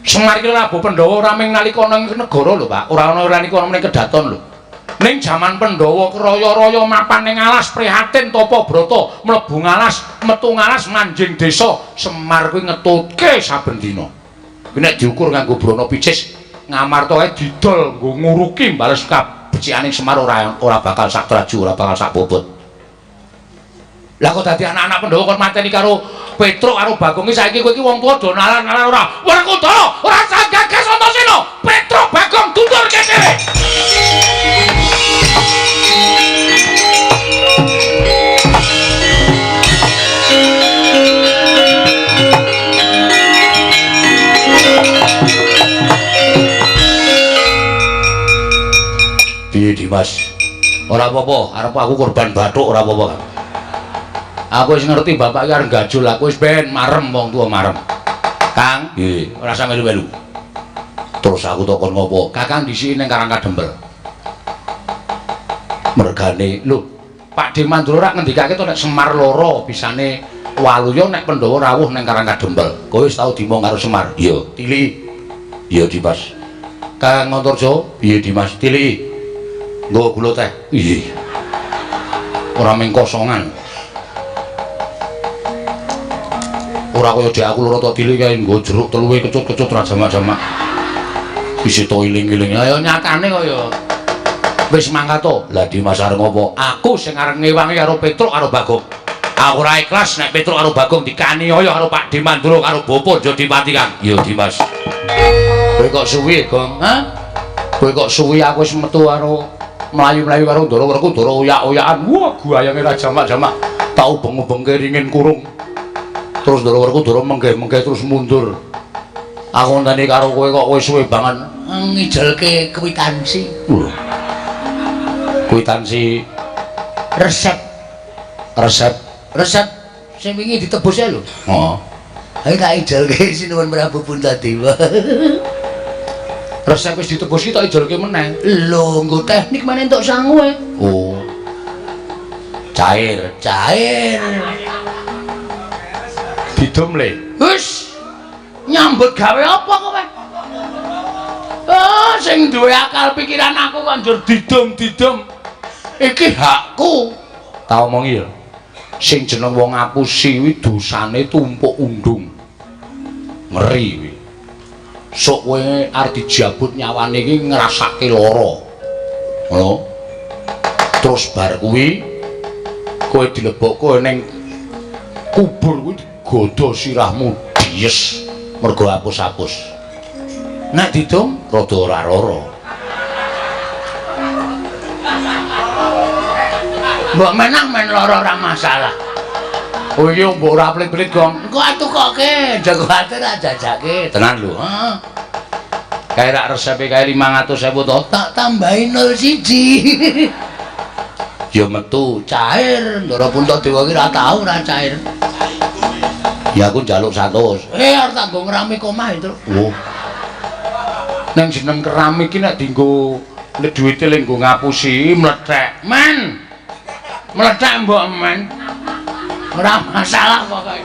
Semar ki labuh Pandhawa ora mung nalika ana ing negara lho, Pak. Ora ana nalika ana ning kedaton lho. Ning jaman Pandhawa kraya-raya mapan ning alas prihatin tapa brata, mlebu ngalas, metu ngalas manjing desa. Semar kuwi ngetutke saben dina. Kuwi nek diukur nganggo brana picis, Ngamarta kae didol nggo nguruki bales kabecikane Semar ora bakal sak traju, ora bakal sak bobot. Lah kok dadi anak-anak Pandhawa kon mateni karo Petruk karo Bagong iki saiki kowe iki wong tuwa do nalar-nalar ora. Werkudara ora usah gagas Antasena. Petruk Bagong tuturke dhewe. Piye Dimas? Ora apa-apa, arep aku korban bathuk ora apa-apa. Aku wis ngerti bapak iki arep gajul, aku wis ben marem wong tuwa marem. Kang, nggih, ora usah melu-melu. Terus aku takon ngopo? Kakang dhisiki ning Karang Kadempel. Mergane, lho, Pak De Mandura rak ngendikake to nek Semar loro bisane waluya nek Pandhawa rawuh ning Karang Kadempel. Kowe wis tau dimong karo Semar? Iya, tiliki. Iya, Dimas. Kang Antarja, piye Dimas? Tiliki. Nggo gula teh. Iya. Ora mung kosongan. Ora kaya dek aku loro tok tilik kae nggo jeruk teluwe kecut-kecut ra jamak-jamak. Wis to iling-iling. Ayo nyatane kaya wis mangkat to. Lah Dimas arep ngopo? Aku sing arep ngewangi karo Petruk karo Bagong. Aku ora ikhlas nek Petruk karo Bagong dikaniaya karo Pak De Mandura karo Bapak Jodipati Kang. Iya Dimas. Kowe kok suwi, Gong? Hah? Kowe kok suwi aku wis metu karo mlayu-mlayu karo Ndara Werkudara oyak-oyakan. Wah, guayange ra jamak-jamak. Tak ubeng-ubengke ringin kurung. Terus Ndara Werkudara menggeh-menggeh terus mundur. Aku ngenteni karo kowe kok kowe suwe banget ngijelke kwitansi. Lho. Kwitansi resep. Resep sing wingi ditebus ae lho. Heeh. Ayo tak ijelke Sinuwun Prabu Puntadewa. Resep wis ditebus iki tak ijelke meneh. Lho, nggo teknik meneh entuk sangu e. Oh. Cair, cair. Didum le. Wis. Nyambut gawe apa kowe? Ah, sing duwe akal pikiran aku kok njur didum-didum. Iki hakku. Tak omongi ya. Sing jeneng wong ngapusi kuwi dosane tumpuk undung. Ngeri kuwi. Sok kowe arep dijabut nyawane iki ngrasake lara. Ngono. Terus bar kuwi kowe dilebokke ning kubur kuwi digodha sirahmu dies mergo apus-apus. Nek didum rada ora lara. Mbok menang men lara ora masalah. Oh iya mbok ora pelit-pelit, Gong. Engko atukoke, aja kuwatir jajake. Tenan lho. Heeh. Kae rak resepe kae 500.000 to. Tak tambahi 01. Ya metu cair. Ndara Puntadewa ki ora tau ora cair. Ya aku njaluk 100. Arep tak nggo ngeramik omah itu. Oh. Nang jeneng keramik ki nek dienggo duwite le nggo ngapusi mlethek. Men. Mlethek mbok men. Ora masalah pokoke.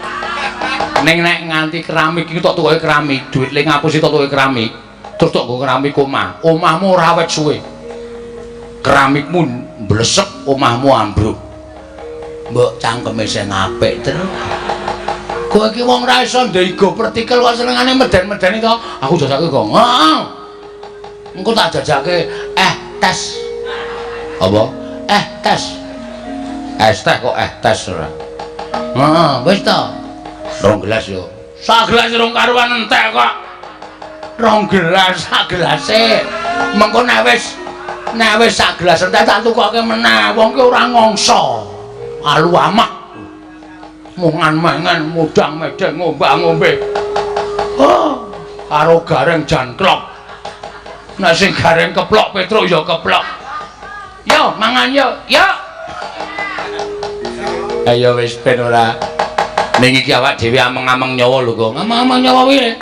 Ning nek nganti keramik iki tok tukoke keramik, duit le ngapusi tok tukoke keramik. Terus tok nggo keramik omah. Omahmu ora awet suwe. Keramikmu mblesek, omahmu ambruk. Mbok cangkeme sing apik, Tru. Kowe iki wong ra iso ndego pertikel kok senengane meden-medeni to. Aku jajake kok. Heeh. Engko tak jajake tes. Apa? Tes. Es teh kok tes ora. Heeh, wis to. 2 gelas yo. Sak gelas rong karuan entek kok. 2 gelas sak gelase. Mengko nek wis sak gelas entek tak tukoke meneh. Wong ki ora ngongso. Alu amah. Mungan mangan mudang medeng ngombak-ngombe. Oh, karo gareng janklok. Nek sing gareng keplok Petruk ya keplok. Yo mangan yo, yo. Ayo wis ben ora. Ning iki awak dhewe ameng-ameng nyawa lho kok. Ameng-ameng nyawa piye?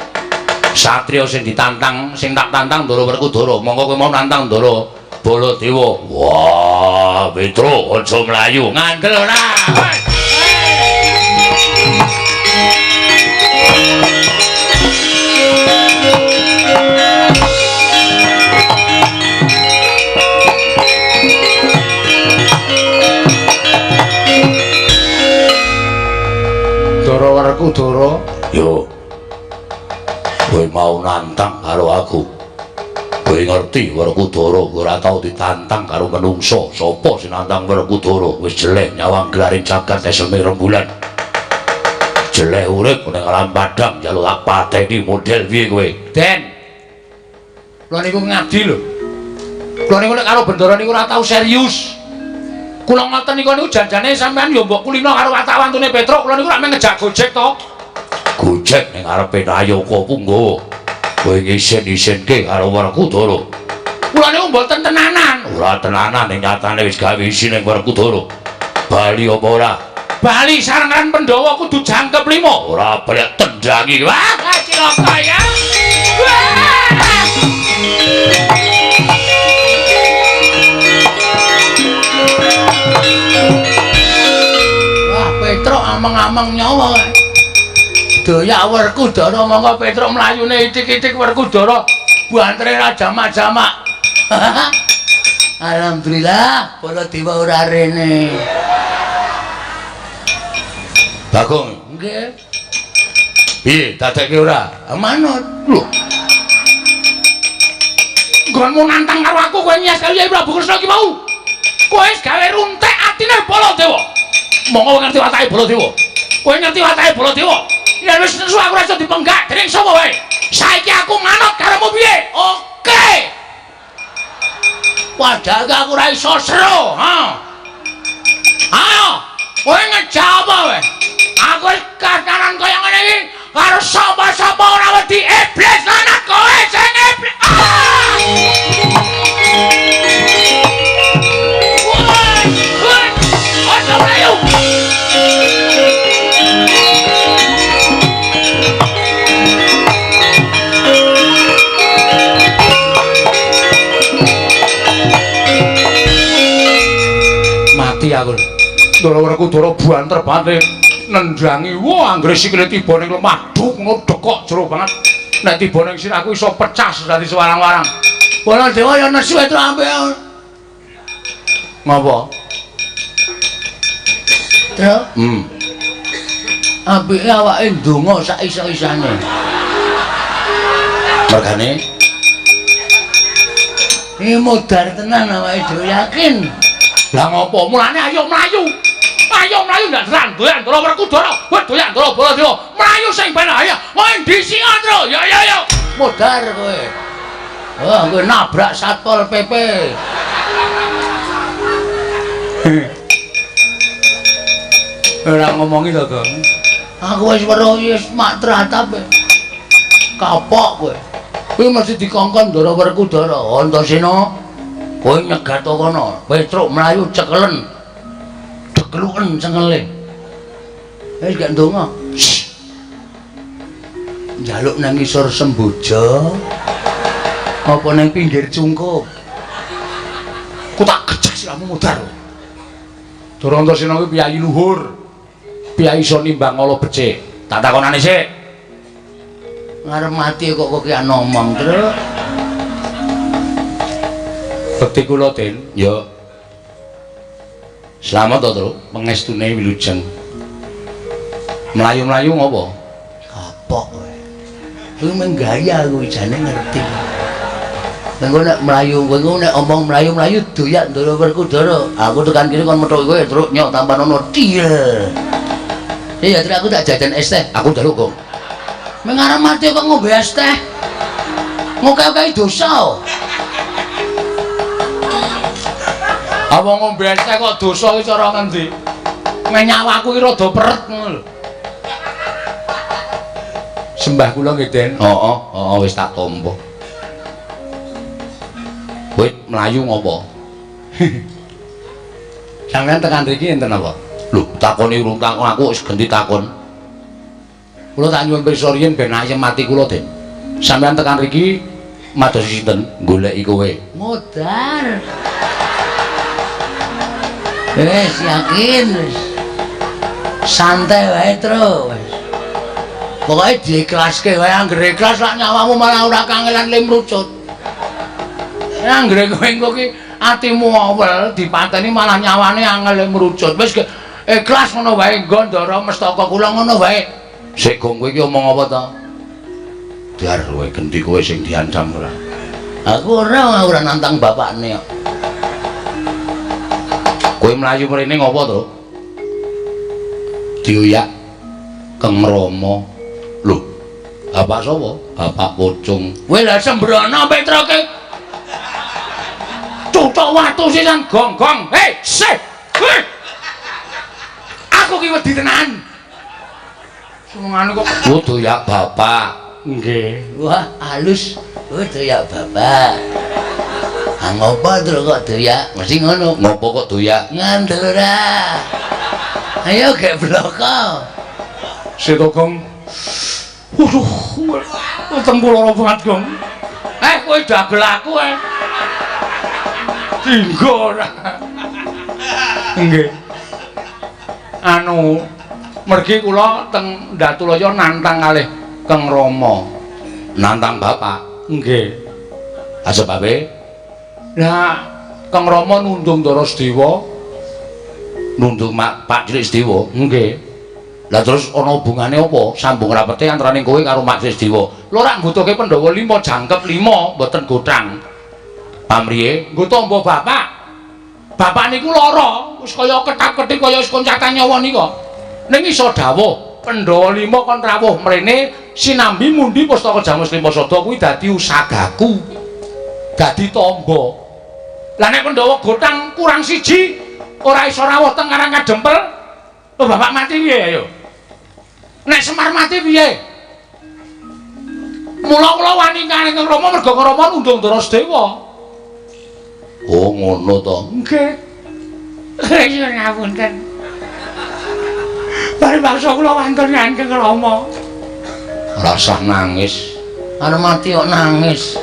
Satria sing ditantang, sing tak tantang Ndara Werkudara. Monggo kowe mau nantang Ndara Baladewa. Wah, Petruk aja mlayu. Ngandel ora. Ndara Werkudara, yo. Kowe mau nantang karo aku. Kowe ngerti Werkudara ora tau ditantang karo menungso. Sapa sing nantang Werkudara? Wis jeleh nyawang gelaring jagat eseme rembulan. Jeleh urip ning alam padang njaluk tak pateni model piye kowe? Den. Kula niku ngabdi lho. Kula niku nek karo bendara niku ora tau serius. Kula ngoten niku niku janjane sampean ya mbok kulino karo watak-wantune Petruk. Kula niku rak mung ngejak Gojek to. Gojek ning ngarepe Nayaka Punggawa. Kowe ngisin-isinke karo Werkudara. Kula niku mboten tenanan. Ora tenanan ning nyatane wis gawe isin ning Werkudara. Bali apa ora? Bali sarengan Pandhawa kudu jangkep 5. Ora balik tendangi. Wah, cilaka ya. Wah. Wah, Petruk ameng-ameng nyawa. Doyak Werkudara monggo Petruk mlayune itik-itik Werkudara bantere ra jamak-jamak. Alhamdulillah Baladewa ora rene. Bagong, nggih. Piye dadekke ora? Manut. Lho. Nggonmu nantang karo aku kowe nyes karo Yai Prabu Kresna iki mau. Kowe wis gawe runtek atine Baladewa. Monggo ngerti watake Baladewa. Kowe ngerti watake Baladewa. Yen wis nesu aku ora iso dipenggak dening sapa wae. Saiki aku manut karepmu piye? Oke. Padahal aku ora iso seru, ha. Ayo, kowe ngejak apa kowe? Aku wis kataran kaya ngene iki karo sapa-sapa ora wedi iblis lanang kowe sing iblis. Ah! Woi, woi, aja mlayu. Mati aku. Ndara Werkudara banter banget nendangi. Wah, anggere sikile tiba ning lemah, duk ngono dekok jero banget. Nek tiba ning sirahku iso pecah dadi sewarang-warang. Baladewa ya nesu Petruk ampe. Ngopo? Truk. Apike awake ndonga sak iso-isane. Mergane iki modar tenan awake dhewe yakin. Lah ngopo? Mulane ayo mlayu. Ayo mlayu ndak tenan doyan Ndara Werkudara. Wah doyan Ndara Baladewa. Mlayu sing ben ayo. Kowe ndi sing Tru? Ya ya ya. Modar kowe. Wah, kowe nabrak Satpol PP. Ora ngomongi to, Gong. Aku wis weruh wis mak tratap. Kapok kowe. Kuwi mesti dikongkon Ndara Werkudara. Antasena, kowe nyegat kono. Petruk mlayu cekelen. Dekluken cengele. Wis gak ndonga. Njaluk nang ngisor semboja. Apa nang pinggir cungkup? Ku tak gejek siramu modar. Ndara Antasena kuwi piyayi luhur. Piyayi iso nimbang ala becik. Tak takonane sik. Ngarep mati kok kowe ki ngomong, Truk. Bekti kula, Den. Ya. Slamet to, Truk, pengestune wilujeng. Mlayu-mlayu ngopo? Kapok kowe. Kuwi menggaya kuwi jane ngerti. Engko nek mlayu kowe nek omong mlayu-mlayu doyak Ndara Werkudara. Aku tekan kene kon methuki kowe, Truk, nyok tampan ono til. Iya, Truk, aku tak jajan es teh. Aku njaluk, Gong. Mengarep mati kok ngombe es teh. Ngoke-oke dosa. Apa ngombe es teh kok dosa iki cara ngendi? Nyawaku iki rada peret ngono lho. Sembah kula nggih, Den. Heeh, heeh wis tak tampa. Kowe mlayu ngopo? Sampeyan tekan mriki enten apa? Lho, takoni urung takon aku wis genti takon. Kula tak nyuwun pirsa riyin ben ayem ati kula, Den. Sampeyan tekan mriki madosi sinten? Goleki kowe. Modar. Wis yakin wis. Santai wae, Truk. Pokoke diikhlaske wae, anggere ikhlas lak nyawamu malah ora kangelan limrucut. Anggere kowe engko ki atimu awel dipateni malah nyawane angel limrucut. Wis ikhlas ngono wae nggo Ndara Mestaka kula ngono wae. Sik gong kowe iki omong apa ta? Dar kowe gendi kowe sing diancam ora. Aku ora nantang bapakne kok. Kowe mlayu mrene ngopo to? Dioyak Kang Rama. Lho, bapak sapa? Bapak Pocung. Kowe lha sembrono Petroke. Cucuk watu sisan gong-gong. Hei, sih. Hei. Aku ki wedi tenan. Senengane kok doyak bapak. Nggih. Wah, halus. Oh, doyak bapak. Ah ngopo Truk kok doyak? Mesti ngono. Ngopo kok doyak? Ngandel ora. Ayo gek bloko. Seto Gong. Waduh, wetengku lara banget, Gong. Kowe dagel aku eh. Dinggo ora. Nggih. Anu, mergi kula teng Ndatulaya nantang kalih Kang Rama. Nantang bapak? Nggih. Ha sebabe? Lah, Kang Rama nundung Ndara Sedewa. Nundung Pak Cilik Sedewa? Nggih. Lah terus ana hubungane apa? Sambung rapete antarane kowe karo Mak Cilik Sedewa. Lho rak nggutuhke Pandhawa 5 jangkep 5 mboten gothang. Pamriye? Nggo tamba bapak. Bapak niku lara, wis kaya ketap-ketip kaya wis koncatan nyawa nika. Ning iso dawuh, Pandhawa 5 kon rawuh mrene sinambi mundi pustaka Jamus Lima Sada kuwi dadi usagaku. Dadi tamba. Lah nek Pandhawa gothang kurang siji ora iso rawuh teng Karang Kadempel, lho bapak mati piye ayo? Nek Semar mati piye? Mula kula wani kalih Kang Rama merga Kang Rama nundung Ndara Sedewa. Oh ngono to. Nggih. Iya ngapunten. Paribasa kula wantun Kang Rama. Ora usah nangis. Arep mati kok nangis.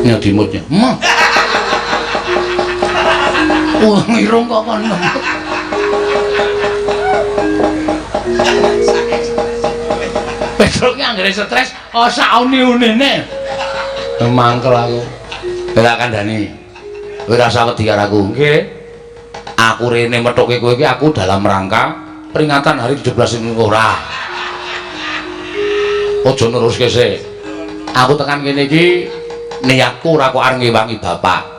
Nyedimutnya. Mah. Oh, irung kok kon. Petruk ki anggere stres, oh sak uni-unine. Mangkel aku. Ora kandhani. Kowe ora usah wedi karo aku. Nggih. Aku rene methuke kowe iki aku dalam rangka peringatan hari 17 ini ora. Aja neruske sik. Aku tekan kene iki niatku ora kok arep ngewangi bapak.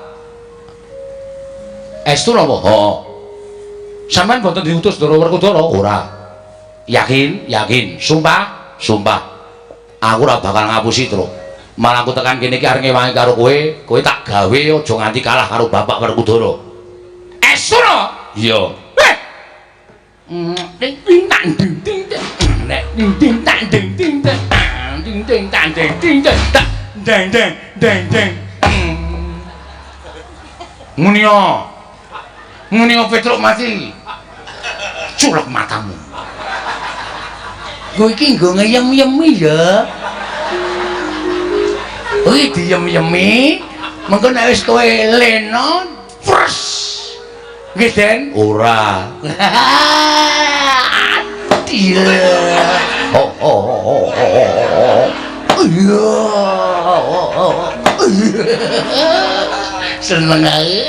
Estu napa? Heeh. Sampeyan boten diutus Ndara Werkudara? Ora. Yakin? Yakin. Sumpah? Sumpah. Aku ora bakal ngapusi, Truk. Malah aku tekan kene iki arep ngewangi karo kowe, kowe tak gawe aja nganti kalah karo bapak Werkudara. Estu napa? Iya. Ding ding tang ding ding ding ding tang ding ding ding ding tang ding ding ding deng deng deng deng. Muni yo. Muni yo Petruk mati. Culek matamu. Kowe iki nggo ngeyem-yemi ya. Kowe diyem-yemi, mengko nek wis kowe lena, pres. Nggih, Den. Ora. Iya. Oh oh oh oh. Iya. Seneng ae.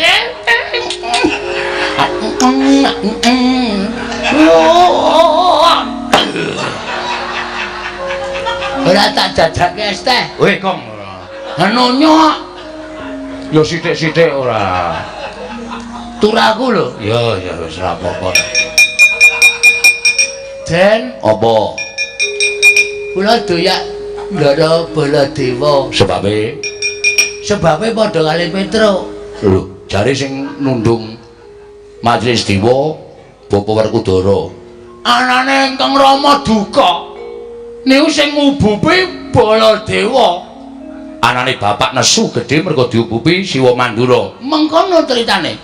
Ora tak jajake es teh. Weh, Kong. Nonyo. Ya sithik-sithik ora. Turaku lho. Ya ya wis ora apa-apa. Den, apa? Kula doyak Ndara Baladewa. Sebabe? Sebabe padha kali Petruk. Lho, jare sing nundung Majelis Dewa Bapak Werkudara. Anane ingkang Rama duka. Niku sing ngubupi Baladewa. Anane bapak nesu gedhe mergo diubupi Siwa Mandura. Mengkono critane.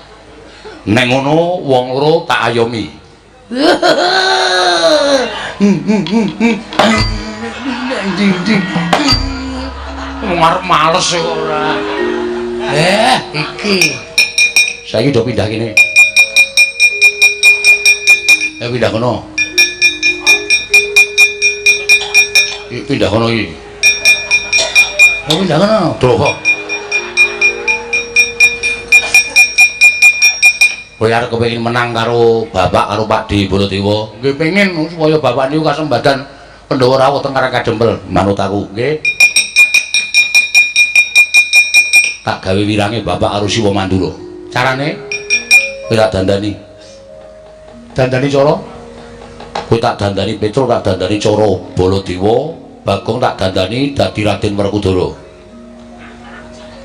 Nek ngono wong loro tak ayomi. Wong arep males kok ora. Iki. Saiki do pindah kene. Pindah kono. Iki pindah kono iki. Oh, pindah kono. Duh kok. Kowe arep kepengin menang karo bapak karo Pakde Baladewa. Nggih pengin supaya bapak niku kasembadan Pandhawa rawuh teng Karang Kadempel. Manut aku, nggih. Tak gawe wirange bapak karo Siwa Mandura. Carane kowe tak dandani. Dandani cara? Kowe tak dandani Petruk, tak dandani cara Baladewa, Bagong tak dandani dadi Raden Werkudara.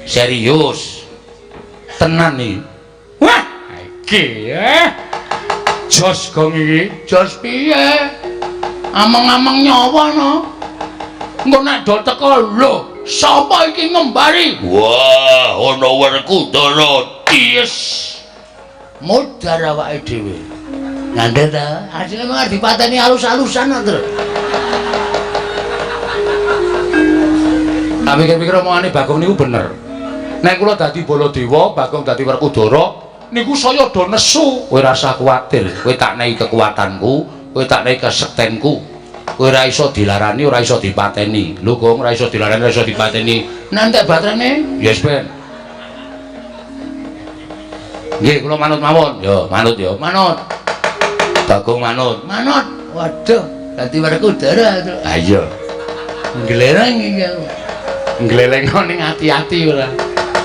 Serius. Tenan iki. Wah, iki jos gong iki. Jos piye? Ameng-ameng nyawa no. Engko nek do teko lho, sapa iki ngembari? Wah, ana Werkudara. Yes. Modar awake dhewe. Ngandel ta? Asline mung dipateni alus-alusan to, Tru. Tak pikir-pikir omongane Bagong niku bener. Nek kula dadi Baladewa, Bagong dadi Werkudara, niku saya do nesu. Kowe rasa kuwatir, kowe tak nehi kekuatanku, kowe tak nehi kesektenku. Kowe ora iso dilarani, ora iso dipateni. Lho, Gong, ora iso dilarani, ora iso dipateni. Nantek baterane? Yes, Ben. Nggih, kula manut mawon. Yo, manut yo. Manut. Bagong manut. Manut. Waduh, dadi Werkudara to. Ha iya. Nglereng iki aku. Ngleleng ning ati-ati ora.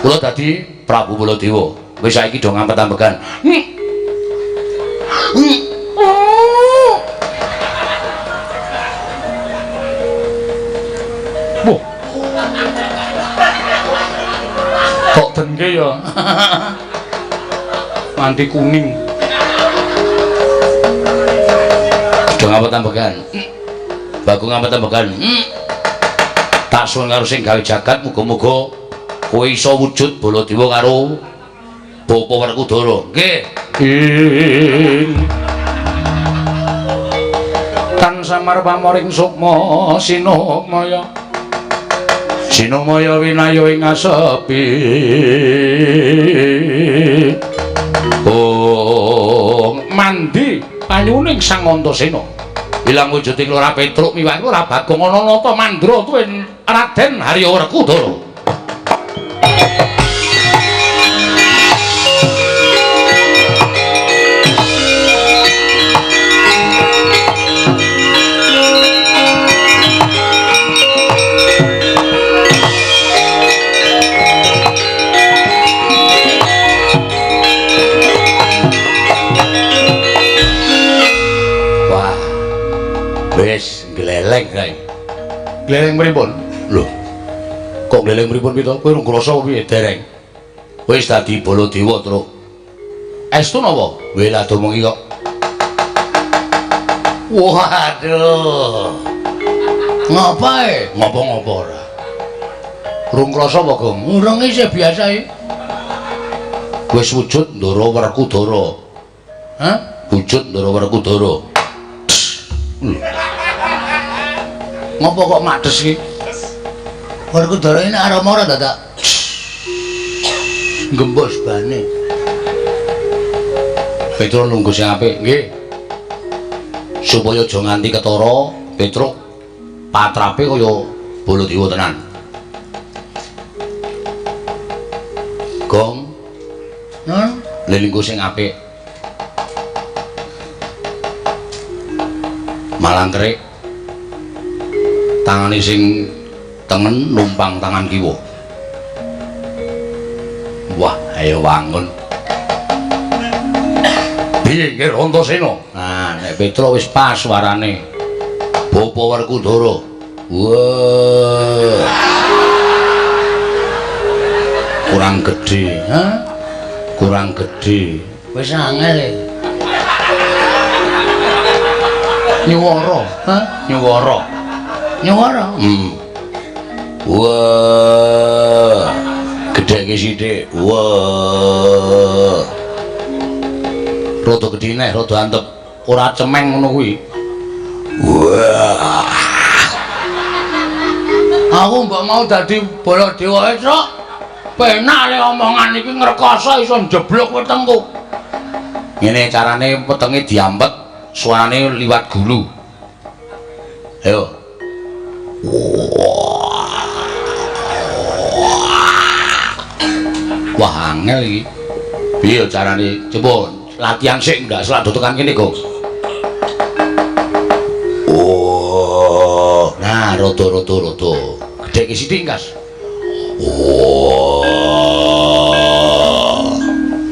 Kula dadi Prabu Baladewa. Wis saiki do ngampet-ambekan. Wah. Kok dengke ya? Nganti kuning. Do ngampet-ambekan. Bagong ngampet-ambekan. Tak suwun karo sing gawe jagat muga-muga kowe iso wujud Baladewa karo Bapak Werkudara. Nggih. Tan samar pamoring sukma sinumaya. Sinumaya winaya ing asepi. Oh, mandi panyuning Sang Antasena. Ilang wujuding Lurah Petruk miwah Lurah Bagong ana nata mandra tuwin Raden Harya Werkudara. Wah. Wis gleleng kae. Gleleng pripun? Lho. Kok gleleng pripun pito? Kowe urung krasa piye dereng? Wis dadi Baladewa, Truk. Estu napa? Weh lah domongi kok. Waduh. Ngopo e? Ngopo-ngopo ora. Urung krasa apa, Gong? Urung isih biasa iki. Wis wujud Ndara Werkudara. Hah? Wujud Ndara Werkudara. Ngopo kok makdes iki? Werkudara ini aroma ora dadak? Gembos bane. Petro nunggu sing apik, nggih. Supaya aja nganti ketara Petruk patrape kaya Baladewa tenan. Gong. Nun, lelingku sing apik. Malangkerik. Tangane sing tengen numpang tangan kiwa. Wah, ayo wangun. Piye nggih Antasena? Nah, nek Petro wis pas suarane. Bapa Werkudara. Wah. Kurang gedhe, ha? Kurang gedhe. Wis angel e. Nyuwara, ha? Nyuwara. Nyuwara. Wah. Gedheke sithik. Wah. Rada gedhe neh, rada antep. Ora cemeng ngono kuwi. Wah. Aku mbok mau dadi Baladewa e, Truk. Penak le omongan iki ngrekoso iso njeblok wetengku. Ngene carane wetenge diampet, suarane liwat gulu. Ayo. Wah, angel iki. Piye carane? Coba latihan sik ndak selak dotokan kene, Gong. Oh, nah rada-rada rada. Gedheke sithik, Kas. Oh.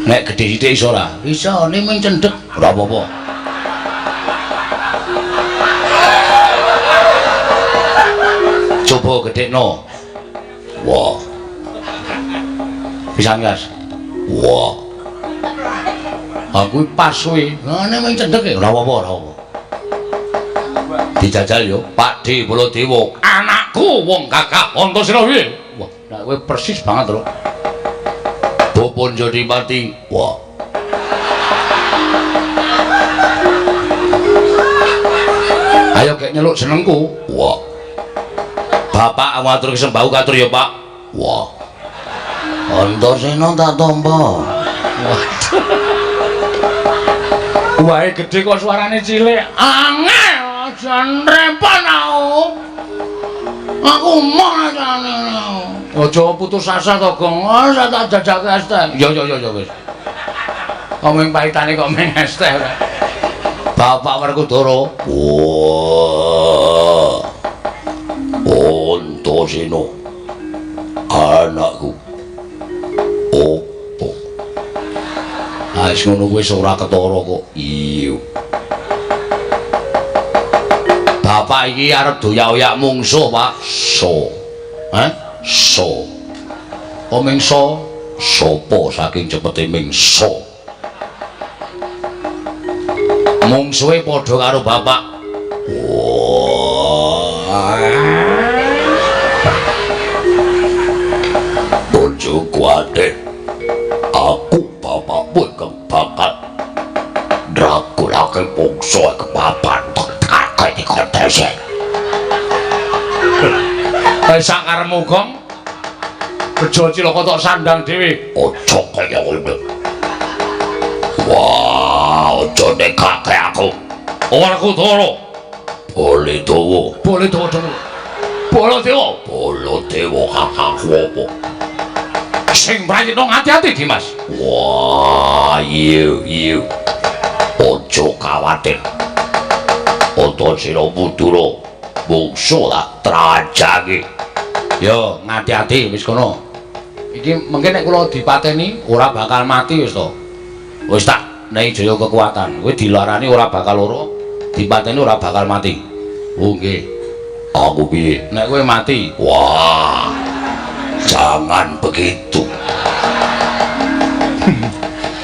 Nek gedhe sithik iso ora? Iso, ne mung cendhek. Ora apa-apa. Coba gedhekno. Wah. Pisan, Kas. Wah. Aku pas kuwi. Ngene mung cendhek e. Ora apa-apa, ora apa. Dijajal yo, Pak D Baladewa. Anakku wong gagah Antasena piye? Wah, nek kowe persis banget lho. Bapa Jodipati. Wah. Ayo gek nyeluk jenengku. Wah. Bapak matur sembah katur ya, Pak. Wah. Antasena tak tampa. Waduh. Wae gedhe kok suarane cilik. Angel, jan repot aku. Aku emoh rasane. Aja putus asa to, Gong. Ora tak jajake es teh. Ya ya ya wis. Kok mung pahitane kok mung es teh ora. Bapak Werkudara. Wah. Antasena. Anakku. Opo? Ah, wis ngono kuwi ora ketara kok. Iya. Bapak iki arep doyak-oyak mungsuh, Pak. So. Hah? So. Oh mingso? Sopo saking cepete mingso. Mungsuhe padha karo bapak. Wah. Bojoku adek. Aku bapakmu ingkang bakal ndragulake mungsuh kepapan tekake dikontese. Wis sak karepmu, Gong. Bejo cilaka tok sandang dhewe. Aja kaya ngono. Wah, aja nekake aku. Werkudara. Baladewa. Baladewa dhewe. Baladewa. Baladewa kakangku apa? Sing prayitna ngati-ati, Dimas. Wah, iya iya. Aja kawatir. Antasena Mudura mungsuh tak trajangi. Yo, ngati-ati wis kono. Iki mengke nek kula dipateni ora bakal mati wis to. Wis tak nehi jaya kekuatan. Kowe dilarani ora bakal lara, dipateni ora bakal mati. Oh nggih. Aku piye? Nek kowe mati, wah. Jangan begitu.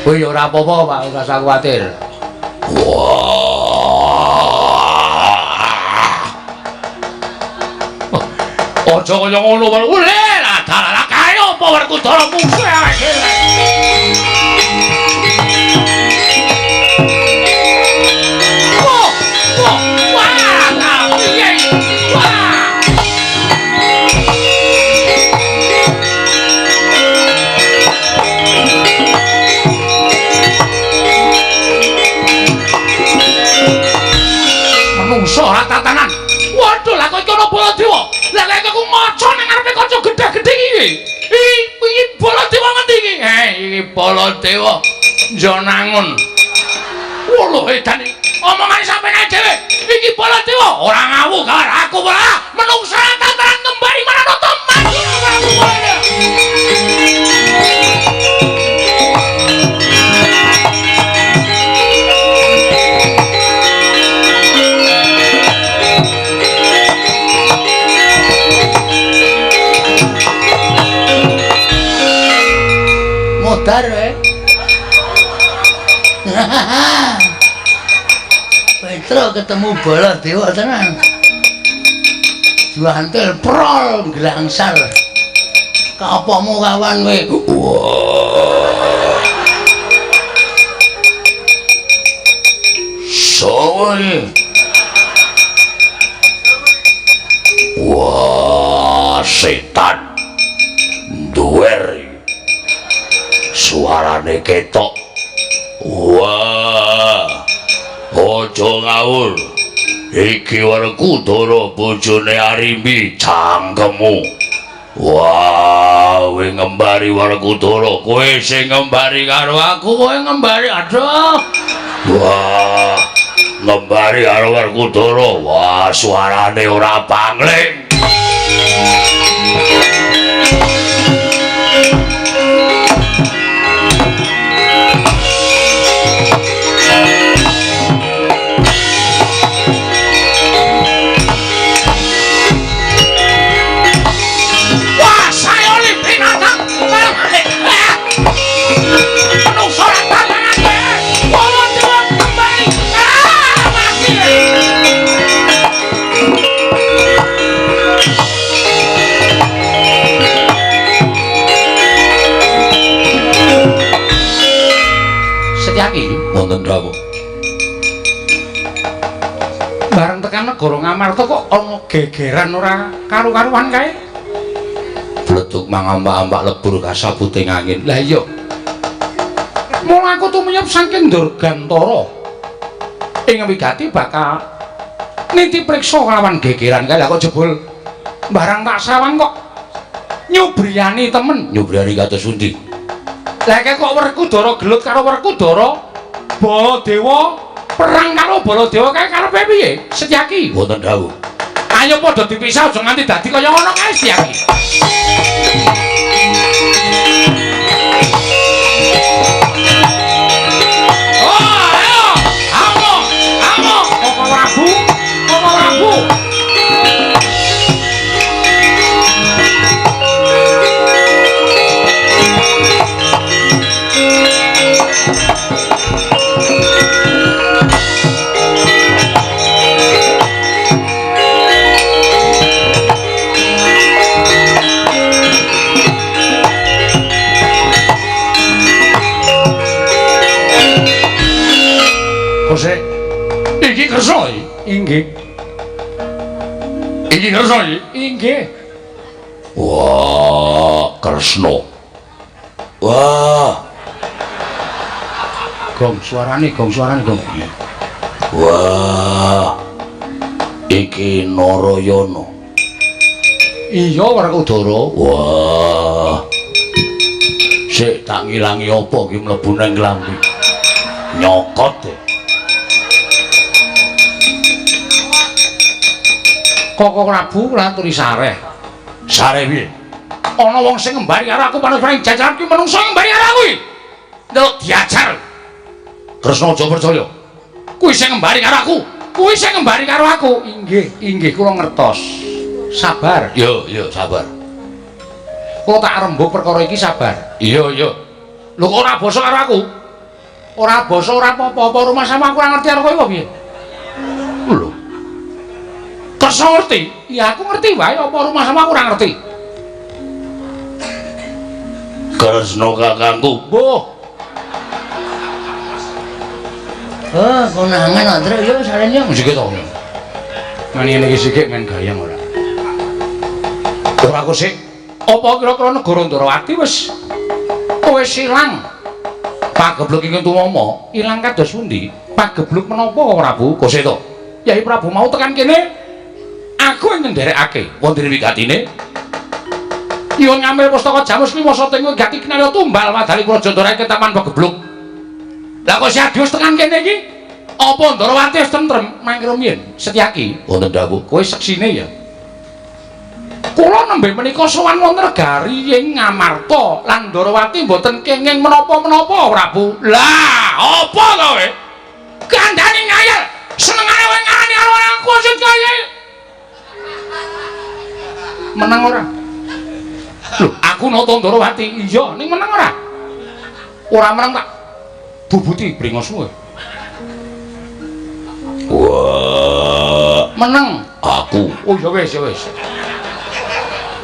Kowe ya ora apa-apa, Pak, ora usah kuwatir. Wah. Aja kaya ngono, Pak. Lah dalah kae apa Werkudara mungsuh awake dhewe. Wah, wah, wah, piye? Wah. Kala Baladewa. Lah kaya aku ngaca nang ngarepe kaca gedhe-gedhe iki. Iki Baladewa ngendi iki? Iki Baladewa Njanangun. Wolo edan iki. Omongane sampeyan dhewe. Iki Baladewa ora ngawu karo aku ora. Menungsa tataran kembali Maranatha maju Prabu Baladewa. Modar eh. Petro ketemu Baladewa tenan. Juantil prol glangsar. Kapamu kawan kowe? Wah. Sowo iki? Wah, setan. Duwer. Suarane ketok. Wah. Aja ngawur. Iki Werkudara bojone Arimbi cangkemmu. Wah, kowe ngembari Werkudara, kowe sing ngembari karo aku, kowe ngembari. Aduh. Wah, ngembari karo Werkudara. Wah, suarane ora pangling. Wonten rawuh. Bareng tekan negara Ngamarta kok ana gegeran ora karu-karuan kae. Bleduk mangambak-ambak lebur kasabuting angin. Lah iya. Mula aku tumiyep saking Durgantara. Ing wigati bakal niti priksa kalawan gegeran kae. Lah kok jebul barang tak sawang kok nyubriyani temen. Nyubriyani kados pundi? Lah kok Werkudara gelut karo Werkudara, Baladewa perang karo Baladewa kae karepe piye? Setyaki. Wonten dawuh. Ayo padha dipisah aja nganti dadi kaya ngono kae Setyaki. Oh, ayo. Amo, amo, Koko Prabu, Koko Prabu. Iki kersa iki. Inggih. Iki kersa iki. Inggih. Wah, Kresna. Wah. Gong suarane, gong suarane, gong. Wah. Iki Narayana. Iya, Werkudara. Wah. Sik tak ngilangi apa iki mlebu nang klambi. Nyokot e. Koko Prabu laturi sareh. Sareh piye? Ana wong sing ngembari karo aku panus jajaran ki menungso ngembari karo aku iki. Ndelok diajar. Kresna aja percaya. Kuwi sing ngembari karo aku. Kuwi sing ngembari karo aku. Inggih, inggih kula ngertos. Sabar. Yo, yo, sabar. Kula tak rembug perkara iki sabar. Iya, iya. Lho kok ora basa karo aku? Ora basa ora apa-apa rumah sama aku ora ngerti karo kowe apa piye? Lho. Kersa ngerti? Ya aku ngerti wae apa rumah sama aku ora ngerti. Kresna kakangku. Mbuh. Oh, konangan Andra yo sarene sik to. Ngene iki sik men gayeng ora. Ora aku sik. Apa kira-kira negara Ndrawati wis ilang? Pagebluk ingkang tumama ilang kados pundi? Pagebluk menapa Prabu Koseta? Yai Prabu mau tekan kene Aku ing nderekake wonten wigatine. Nyuwun ngambil pustaka Jamus Klima Sata ing wigati kinarya tumbal wadali Praja Ndara ketaman pegebluk. Lah kok si Adius tekan kene iki? Apa Ndarawati wis tentrem mangke rumiyin? Setyaki wonten dawuh, kowe seksine ya. Kula nembe menika sowan wonten negari ing Ngamarta lan Ndarawati mboten kenging menapa-menapa, Prabu. Lah, apa to kowe? Kandhane ngayal. Senengane kowe ngarani karo aku sing kaya. Menang ora? Lho, aku nata Ndarawati. Iya, ning menang ora? Ora menang tak bubuti brengosmu kowe. Wah, meneng aku. Oh ya wis, ya wis.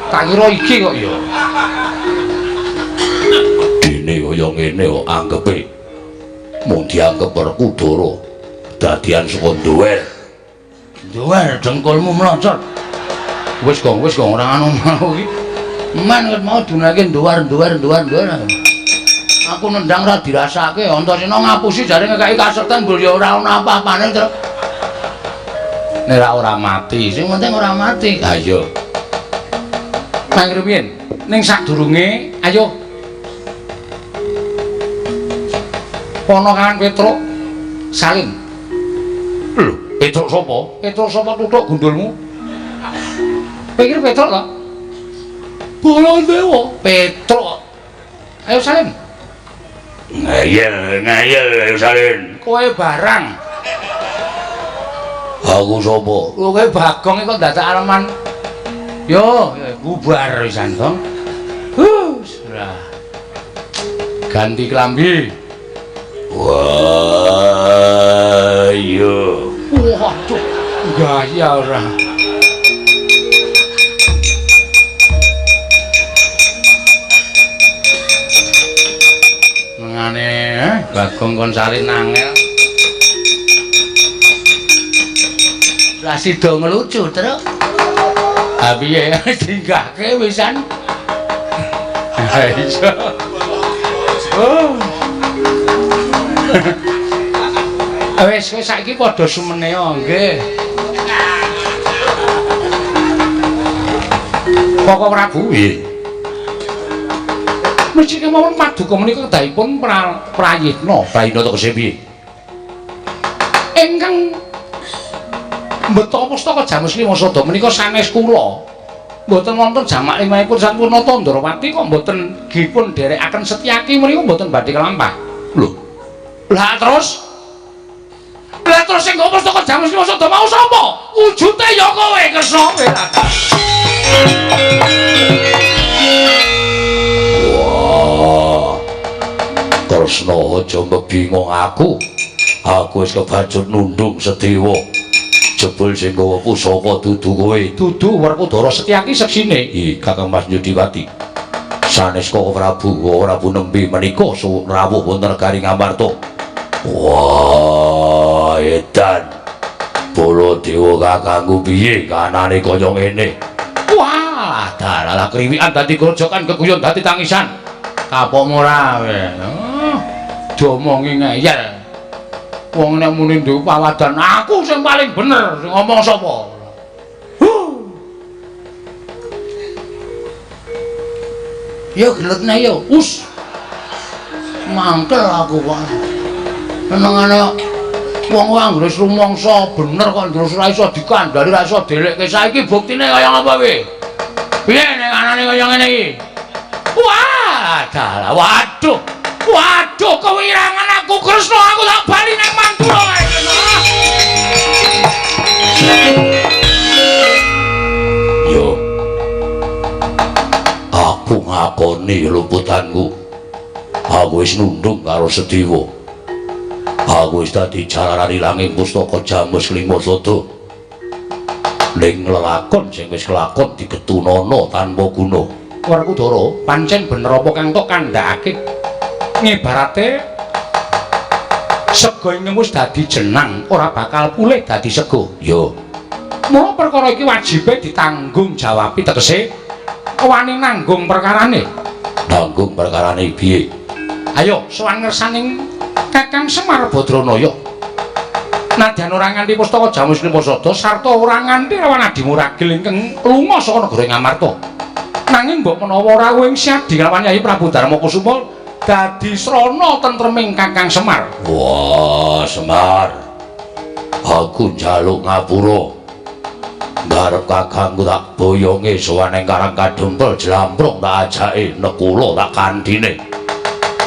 Tak kira iki kok ya. Dene kaya ngene kok anggepe mung dianggep Werkudara dadian saka duwer. Duwer dengkulmu mlocot. Wis gong, wis gong ora anu mau iki. Men ket mau dunake duwer-duwer duwer-duwer. Aku nendang ora dirasake, Antasena ngapusi jare ngekeki kasekten mbul ya ora ana apa-apane terus. Nek ora mati, sing penting ora mati. Ha iya. Nang rumiyin, ning sadurunge ayo ponokan Petruk salin. Lho, Petruk sapa? Petruk sapa tutuk gundulmu? Pikir Petruk to? Baladewa, Petruk. Ayo salin. Ngeyel, ngeyel ayo salin. Kowe barang. Aku sapa? Kowe Bagong kok dadak aleman. Yo, bubar wisan, Gong. Lah. Ganti klambi. Wah, iya. Waduh, gaya ora. Mengane, Bagong kon salin angel. Lah sida ngelucu, Truk. Ha piye dinggahke wisan. Ha iya. Oh. Wis wis saiki padha sumene nggih. Koko Prabu nggih. Mesti kemawon paduka menika kedahipun prayitna. Prayitna tegese piye? Ingkang mbeta pustaka Jamus Lima Sada menika sanes kula. Mboten wonten jamak limahipun sampun nata Ndarawati kok mboten dipun dherekaken Setyaki menika mboten badhe kelampah. Lho. Lah terus? Lah terus sing nggo pustaka Jamus Lima Sada mau sapa? Wujute ya kowe Kresna. Wah. Kresna aja mbingung aku. Aku wis kebacut nundung Sedewa. Jebul sing gawa pusaka dudu kowe. Dudu Werkudara Setyaki seksine. Ih, Kakang Mas Yudiwati. Sanes Koko Prabu, Koko Prabu nembe menika rawuh wonten negari Ngamarta. Wah, edan. Baladewa kakangku piye kanane kaya ngene? Wah, dalah kriwikan dadi grojokan keguyon dadi tangisan. Kapok ora kowe. Diomongi ngeyel. Wong nek muni duwe pawadan, aku sing paling bener, sing ngomong sapa? Ya geletne ya, us. Mangkel aku kok. Senengane wong anggere wis rumangsa bener kok terus ora iso dikandhani, ora iso delekke. Saiki buktine kaya ngapa piye? Piye nek anane kaya ngene iki? Wah, dalah, waduh. Waduh, kewirangan aku Kresna, aku tak bali nang Mandura kae Kresna. Yo. Aku ngakoni luputanku. Aku wis nundung karo Sedewa. Aku wis dadi jalaran ilanging pustaka Jamus Lima Sada. Ning lelakon sing wis kelakon digetunana tanpa guna. Werkudara, pancen bener apa kang tok kandhakake? Ngibarate sega ingkang wis dadi jenang ora bakal pulih dadi sega. Yo. Mula perkara iki wajibe ditanggung jawabi, tegese wani nanggung perkarane. Nanggung perkarane piye? Ayo sowan ngersaning Kakang Semar Badranaya. Nadyan ora nganti pustaka Jamus Klipasada sarta ora nganti lawan adimu ragil ingkang lunga saka negara Ngamarta. Nanging mbok menawa rawuh ing Syadi kelawan Yayi Prabu Darma Kusuma dadi srana tentreming Kakang Semar. Wah, Semar. Aku njaluk ngapura. Ngarep kakangku tak boyonge sowan ing Karang Kadempel jlamprung tak ajake nekula tak kandhine.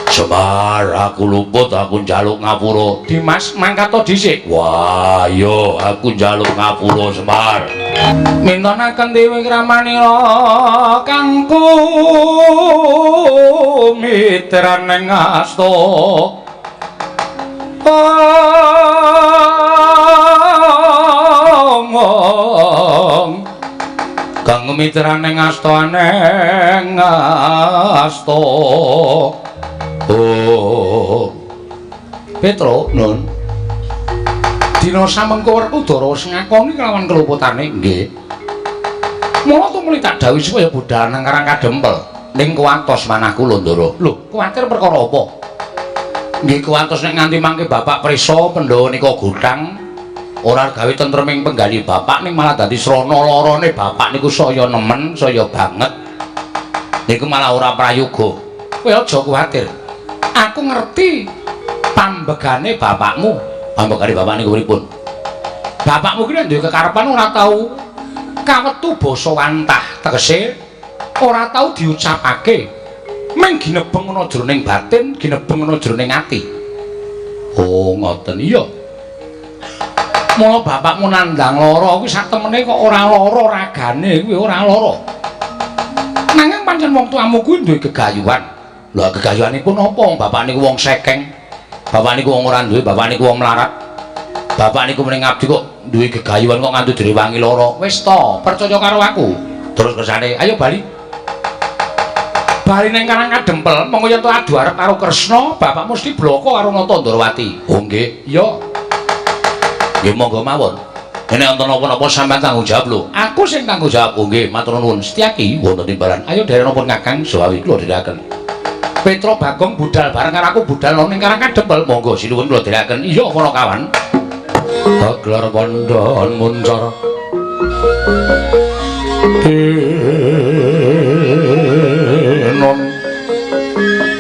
Semar, aku luput, aku njaluk ngapura. Dimas, mangkat to dhisik. Wah, yo aku njaluk ngapura, Semar. Mintonaken dewi kramanira kangku mitraning asta. Omong kang mitraning asta aneng asta. Oh. Petro, Nun. Dina samengko Werkudara wis ngakoni kelawan keluputane. Nggih. Mula tumuli tak dawuhi supaya budal nang Karang Kadempel. Ning kuwatos manah kula, Ndara. Lho, kuwatir perkara apa? Nggih kuwatos nek nganti mangke Bapak prisa Pandhawa nika gutang ora gawe tentreming penggali bapak ning malah dadi srana larane bapak niku saya nemen, saya banget. Niku malah ora prayoga. Kowe aja kuwatir. Aku ngerti pambegane bapakmu. Pambegane bapak niku pripun? Bapakmu ki nek duwe kekarepan ora tau kawetu basa wantah, tegese ora tau diucapake. Ming ginebeng ana jroning batin, ginebeng ana jroning ati. Oh, ngoten. Iya. Mula bapakmu nandhang lara kuwi sak temene kok ora lara ragane kuwi ora lara. Nanging pancen wong tuamu kuwi duwe gegayuhan. Lha gegayuhanipun apa? Bapak niku wong sekeng. Bapak niku wong ora duwe, bapak niku wong melarat. Bapak niku mrene ngabdi kok duwe gegayuhan kok nganti direwangi lara. Wis to, percaya karo aku. Terus kersane, ayo bali. Bali ning Karang Kadempel, mengko yen to adu arep karo Kresna, bapak mesti bloko karo Nata Ndrawati. Oh nggih. Iya. Nggih monggo mawon. Nek wonten napa-napa sampean tanggung jawab lho. Aku sing tanggung jawab. Oh nggih, matur nuwun. Setyaki wonten timbalan. Ayo derek napa Kakang Sawawi kula dherekaken. Petro Bagong budal bareng karo aku budal ning Karang Kadempel. Monggo sinuwun kula dherekaken. Iya para kawan. Gelar pondhon muncar. Tinon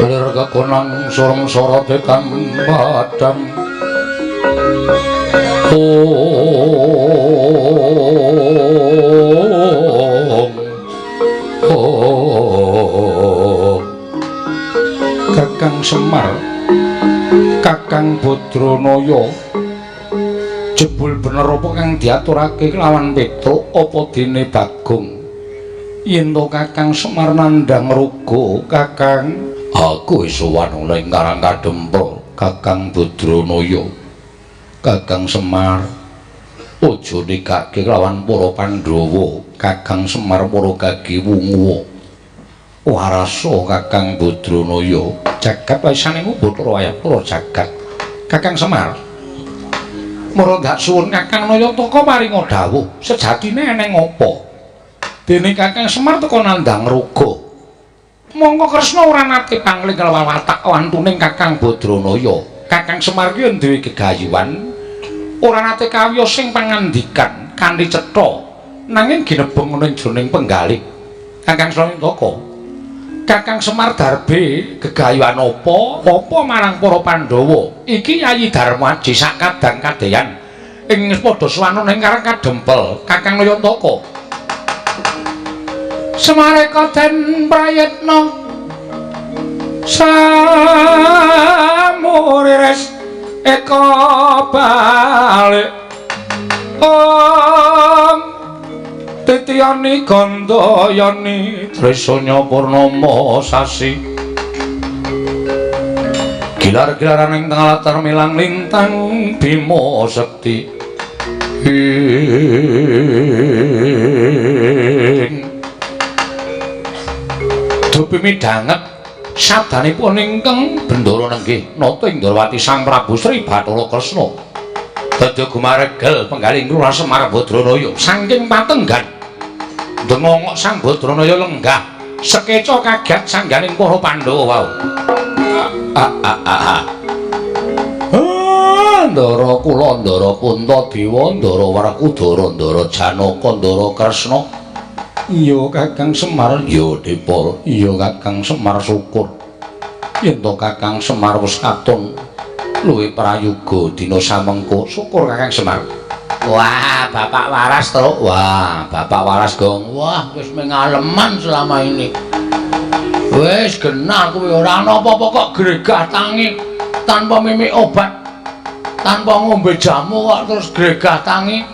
lir kekonang sorong sorote kang padang. Om Om Kakang Semar, Kakang Badranaya, jebul bener apa kang diaturake kelawan Petruk apa dene Bagong? Yen to Kakang Semar nandhang ruga, Kakang, aku wis sowan ning Karang Kadempel, Kakang Badranaya. Kakang Semar, aja nikake kelawan para Pandhawa, Kakang Semar para gagi wungu. Warasa Kakang Badranaya, jagat waisane Bathara Wayapura jagat. Kakang Semar, mara ndak suwun Kakang Nayataka paringa dawuh, sejatine eneng apa? Dene Kakang Semar teka nandhang ruga. Mongko Kresna ora nate pangling kelawan watak wantuning Kakang Badranaya. Kakang Semar kuwi duwe gegayuhan, ora nate kawiyos sing pangandikan kanthi cetha, nanging ginebeng ana ing jroning penggalih. Kakang Srayantaka, Kakang Semar darbe gegayuhan apa apa marang para Pandhawa? Iki Yayi Darmaji sak kadang kadeyan ing padha sowan ning Karang Kadempel. Kakang Nayantaka, Semareka den prayitna samuriris eka balik. Om titiyani gandayani trisanya purnama sasi gilar-gilaran ing tengah latar milang lintang bima sekti. Ing dupi midhanget sabdanipun ingkang Bendara nenggih nata Indrawati Sang Prabu Sri Bathara Kresna dadi gumaregel penggalih Lurah Semar Badranaya saking patenggan ndengongok Sang Badranaya lenggah sekeca kaget sangganing para Pandhawa wau. Ndara kula, Ndara Puntadewa, Ndara Werkudara, Ndara Janaka, Ndara Kresna. Iya Kakang Semar, ya Depol. Iya Kakang Semar, syukur. Yen to Kakang Semar wis katon luwih prayoga dina samengko. Syukur Kakang Semar. Wah, bapak waras to. Wah, bapak waras, Gong. Wah, wis mengaleman selama ini. Wis genah kuwi ora ana apa-apa kok gregah tangi tanpa mimik obat. Tanpa ngombe jamu kok terus gregah tangi.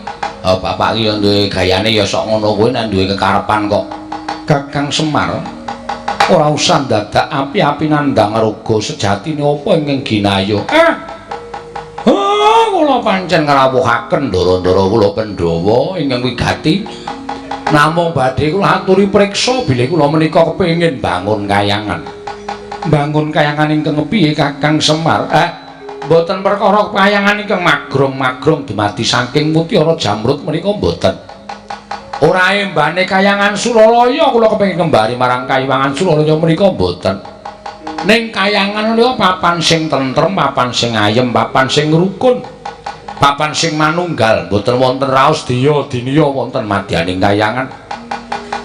Oh, bapak iki ya duwe gayane ya sok ngono kuwi nek duwe kekarepan kok. Kakang Semar, ora usah dadak api-api nandhang raga sejatine apa ingkang ginayo. Kula pancen ngrawuhaken ndara-ndara kula Pandhawa ingkang wigati. Namung badhe kula aturi priksa bilih kula menika kepengin bangun kayangan. Bangun kayangan ingkang piye Kakang Semar? Mboten perkara kayangan ingkang magrong-magrong dumadi saking mutiara jamrut menika mboten. Ora embane kayangan Suralaya kula kepengin kembali marang kayangan Suralaya menika mboten. Ning kayangan menika papan sing tentrem, papan sing ayem, papan sing rukun, papan sing manunggal, mboten wonten raos diya diniya wonten madyaning kayangan.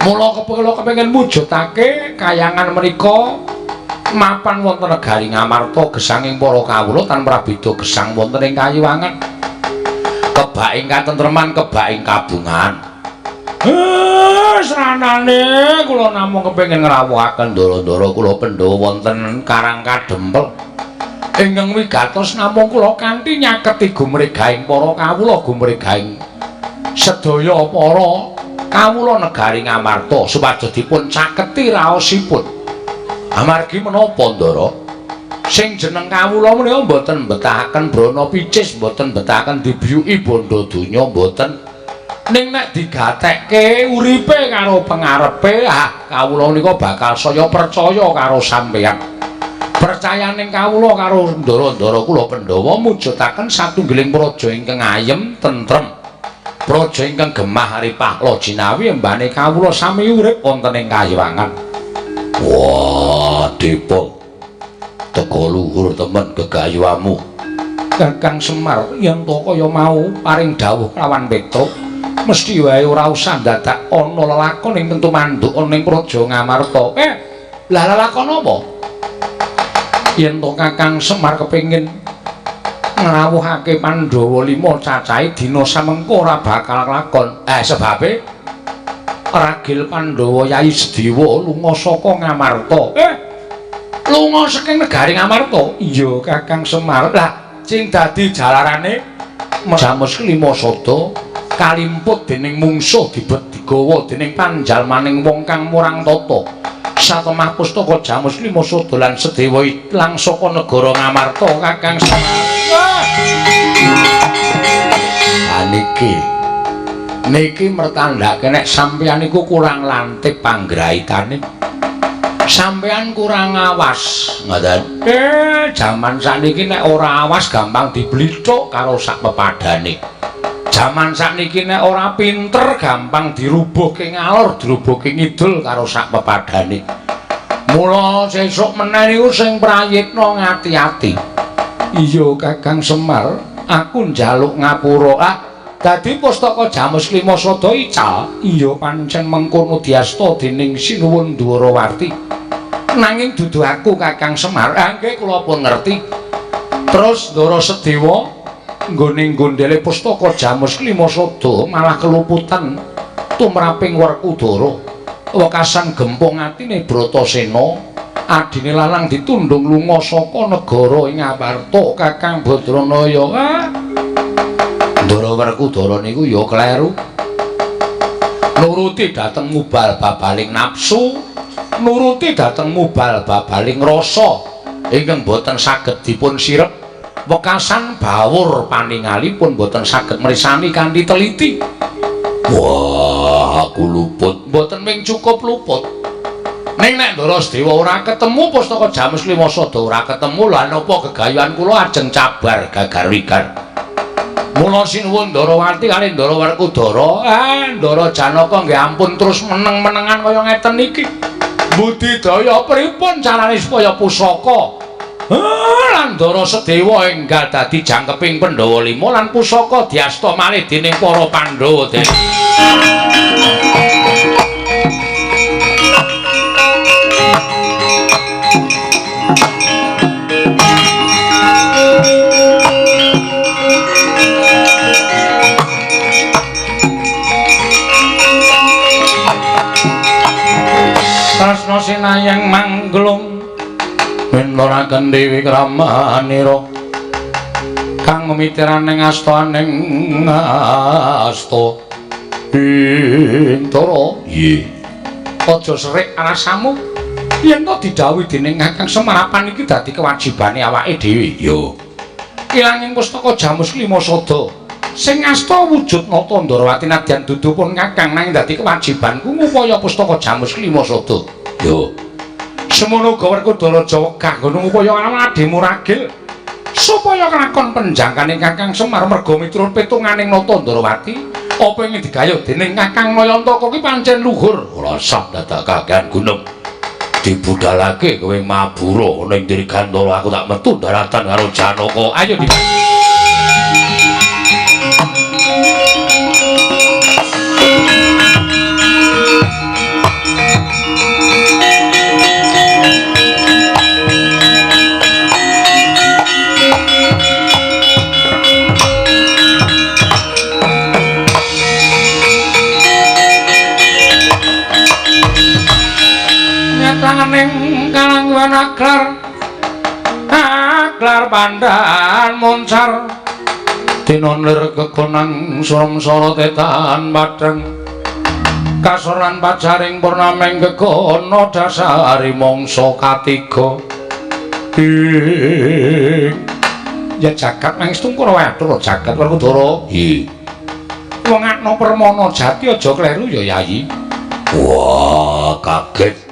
Mula kula kepengin mujudake kayangan menika mapan wonten negari Ngamarta gesanging para kawula tan prabeda gesang wonten ing kayiwangan. Kebak ing katentreman, kebak ing kabungan. Sranane kula namung kepengin ngrawuhaken ndara-ndara kula Pandhawa wonten Karang Kadempel. Ingkang wigatos namung kula kanthi nyaketi gumregahing para kawula, gumregahing sedaya para kawula negari Ngamarta supados dipun caketi raosipun. Amargi menapa, Ndara? Sing jeneng kawula menika mboten mbetahaken brana picis, mboten mbetahaken dibiyuki bondo donya, mboten. Ning nek digatekke uripe karo pengarepe, ah kawula menika bakal saya percaya karo sampeyan. Percayaning kawula karo ndara-ndara kula Pandhawa mujudaken satunggiling praja ingkang ayem tentrem. Praja ingkang gemah ripah loh jinawi embane kawula sami urip wonten ing kayiwangan. Wah, Depol. Teka luhur temen gegayuhamu. Kakang Semar, yen to kaya mau paring dawuh lawan Petruk, mesti wae ora usah dadak ana lelakon ing tentu manduk ana ing praja Ngamarta. Lah lelakon apa? Yen to Kakang Semar kepengin ngrawuhake Pandhawa 5 cacahe dina samengko ora bakal lakon. Sebabe ragil Pandhawa Yayi Sedewa lunga saka Ngamarta. Lunga saking negari Ngamarta? Iya Kakang Semar. Lah sing dadi jalarane Jamus Klima Sada kalimput dening mungsuh dibet digawa dening panjalmaning wong kang murang tata. Satemah pustaka Jamus Klima Sada lan Sedewa ilang saka negara Ngamarta Kakang Semar. Ah niki. Niki mertandhake nek sampeyan iku kurang lantip panggraitane. Sampeyan kurang awas, ngoten. Jaman sakniki nek ora awas gampang diblithuk karo sak pepadane. Jaman sakniki nek ora pinter gampang dirubuhke ngalor, dirubuhke ngidul karo sak pepadane. Mula sesuk meneh niku sing prayitna ngati-ati. Iya Kakang Semar, aku njaluk ngapura. Ah, dadi pustaka Jamus Klima Sada ical. Iya pancen mengkono diasta dening Sinuwun Dwarawati. Nanging dudu aku Kakang Semar. Ah nggih kula pun ngerti. Terus Ndara Sedewa nggone gondele pustaka Jamus Klima Sada malah keluputan tumraping Werkudara. Wekasan gempung atine Bratasena, adine lanang ditundung lunga saka negara ing Ngamarta Kakang Badranaya. Ah. Ndara Werkudara niku ya kleru. Nuruti dhateng mubal babaling nafsu, nuruti dhateng mubal babaling rasa ingkang boten saged dipun sirep. Wekasan bawur paningalipun boten saged mrisani kanthi teliti. Wah, aku luput. Mboten ming cukup luput. Ning nek Ndara Sedewa ora ketemu pustaka Jamus Klima Sada ora ketemu, lha napa gegayuhan kula ajeng cabar gagar wigar. Mula sinuwun Ndarawati kalih Ndara Werkudara, Ndara Janaka nggih ampun terus meneng-menengan kaya ngeten iki. Budidaya pripun carane supaya pusaka Lan Ndara Sedewa enggal dadi jangkeping Pandhawa 5 lan pusaka diasta malih dening para Pandhawa. Tresna sinayang mangglung winturaken Dewi Kramanira kang mitraning astaning asta Bintara. Nggih. Aja serik alasamu yen to didhawuhi dening Kakang Semarapan iki dadi kewajibane awake dhewe. Ya. Ilanging pustaka Jamus Lima Sada sing asta wujud Nata Ndarawati nadyan dudu pun Kakang nanging dadi kewajibanku ngupaya pustaka Jamus Lima Sada. Ya. Semono uga Werkudara Jawa kanggo ngupaya adhimu ragil supaya kelakon penjangkane Kakang Semar merga miturut petunganing Nata Ndarawati apa ing digayuh dening Kakang Nayantaka ki pancen luhur. Ora sah dadak kakean gunung. Dibudalake kowe mabura ning Dirgantara aku tak metu daratan karo Janaka. Ayo di tanganing kalangwan aglar aglar pandan moncar dina lir kekonang surem-sara tetan padhang kasoran pajaring purnameng gegono dasari mangsa katiga. Ya jagat mangestu karo atur jagat Werkudara. Nggih. Wong akno permana jati aja kleru ya Yayi. Wah, kaget.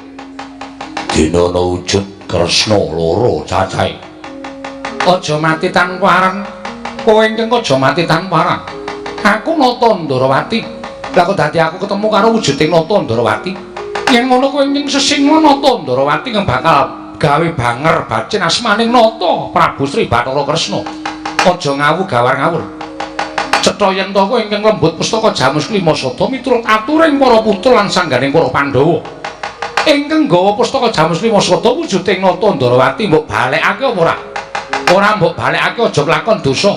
Dina ana wujud Kresna loro cacahe. Aja mati tanpa arang. Kowe ingkang aja mati tanpa arang. Aku Nata Ndarawati. Lah kok dadi aku ketemu karo wujuding Nata Ndarawati. Yen ngono kowe ingkang sesinga Nata Ndarawati bakal gawe banger bacin asmaning Nata Prabu Sri Bathara Kresna. Aja ngawu gawar ngawur. Cetha yen to kowe ingkang lembut pustaka Jamus Lima Sada miturut aturing para putra lan sangganing para Pandhawa. Ingkang nggawa pustaka Jamus Lima Sada wujuding Nata Ndarawati mbok balekake apa ora? Ora mbok balekake aja lakon dosa.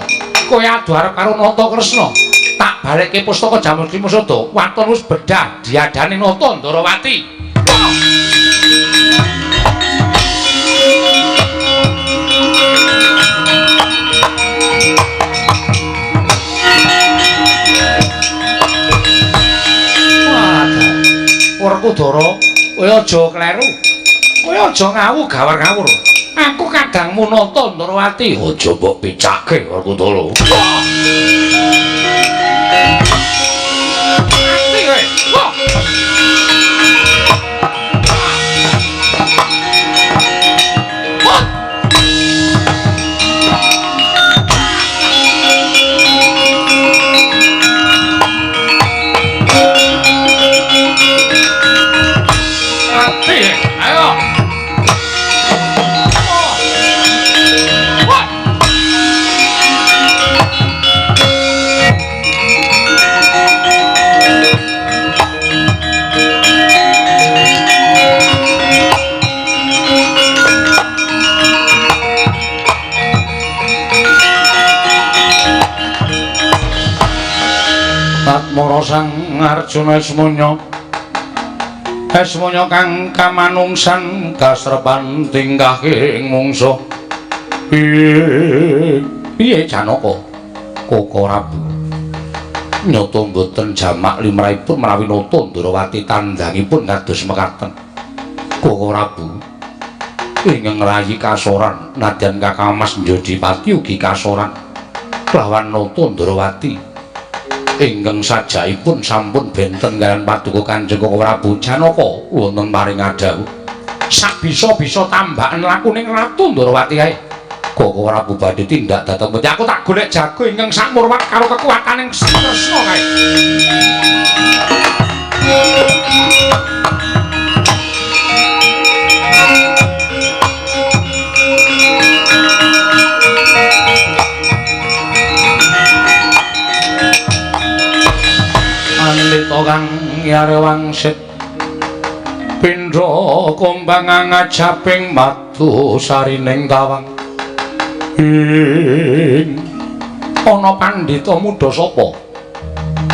Kowe adu arep karo Nata Kresna. Tak balekke pustaka Jamus Lima Sada, waton wis bedah diadane Nata Ndarawati. Wah, Werkudara, kowe aja kleru. Kowe aja ngawu gawar ngawur. Aku kadangmu Nata Ndarawati. Aja mbok picake Werkudara. Mati kowe. Wah. Wah. Mati. Ayo. Wah. Tatmara Sang Arjuna Esmanya Esmanya kang kamanungsan kasrepan tingkahing mungsuh. Piye Janaka? Koko Prabu nyata mboten jamak limrahipun menawi nata Ndarawati tandangipun kados mekaten. Koko Prabu ingkang ngrayi kasoran nadyan Kakang Mas Njodipati ugi kasoran kelawan nata Ndarawati ingkang sajaipun sampun benten kaliyan paduka Kanjeng Koko Prabu Janaka wonten paring adhawuh sak bisa-bisa tambahan lakuning Ratu Ndarawati kae. Koko Prabu badhe tindak dhateng pundi? Aku tak golek jago ingkang sakmurwat karo kekuataning Kresna kae. Arya Wangsit pindha kumbang ngajaping madu sarining tawang. Ing ana pandhita muda sapa?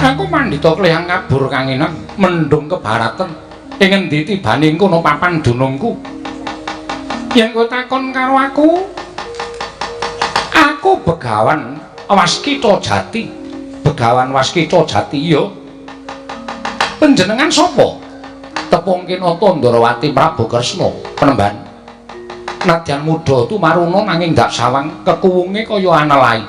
Aku pandhita klihang kabur kanginan mendung kebaratan. Ing endi tibane kono papan dunungku? Yen kowe takon karo aku, aku Begawan Waskita Jati. Begawan Waskita Jati ya. Panjenengan sapa? Tepung kinata Ndarawati Prabu Kresna penemban. Nadyan muda tumaruna nanging ndak sawang kekuwunge kaya anelai.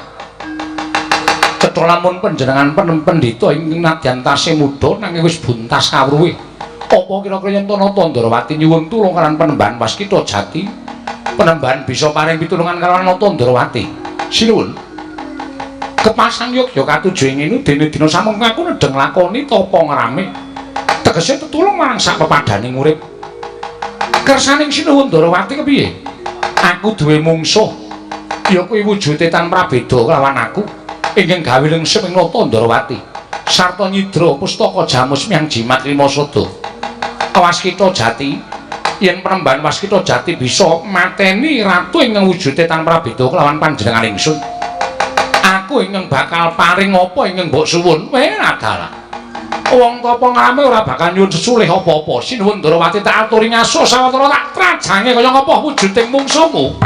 Cetha lamun panjenengan pendhita ing nadyan tasih muda nanging wis buntas kawruhe. Apa kira-kira yen nata Ndarawati nyuwun tulung karo penemban Waskita Jati? Penemban bisa paring pitulungan karo nata Ndarawati. Sinuwun. Kepasang yogya katuju ing ngene dene dina samengko aku nedheng lakoni tapa ngrame. Tegese tetulung marang sak pepadaning urip. Kersaning Sinuwun Ndarawati kepiye? Aku duwe mungsuh. Ya kuwi wujude tan prabeda kelawan aku ingkang gawe lengsem ing nata Ndarawati. Sarta nyidra pustaka jamus miang jimat lima sada. Waskita Jati, yen penemban Waskita Jati bisa mateni ratu ingkang wujude tan prabeda kelawan panjenengan ingsun. Aku ingkang bakal paring apa ingkang mbok suwun. Weh adalah. Wong tapa ngrame ora bakal nyuwun sesulih apa-apa. Sinuwun Ndarawati tak aturi ngaso sawetara tak trajange kaya ngapa wujuding mungsuhmu.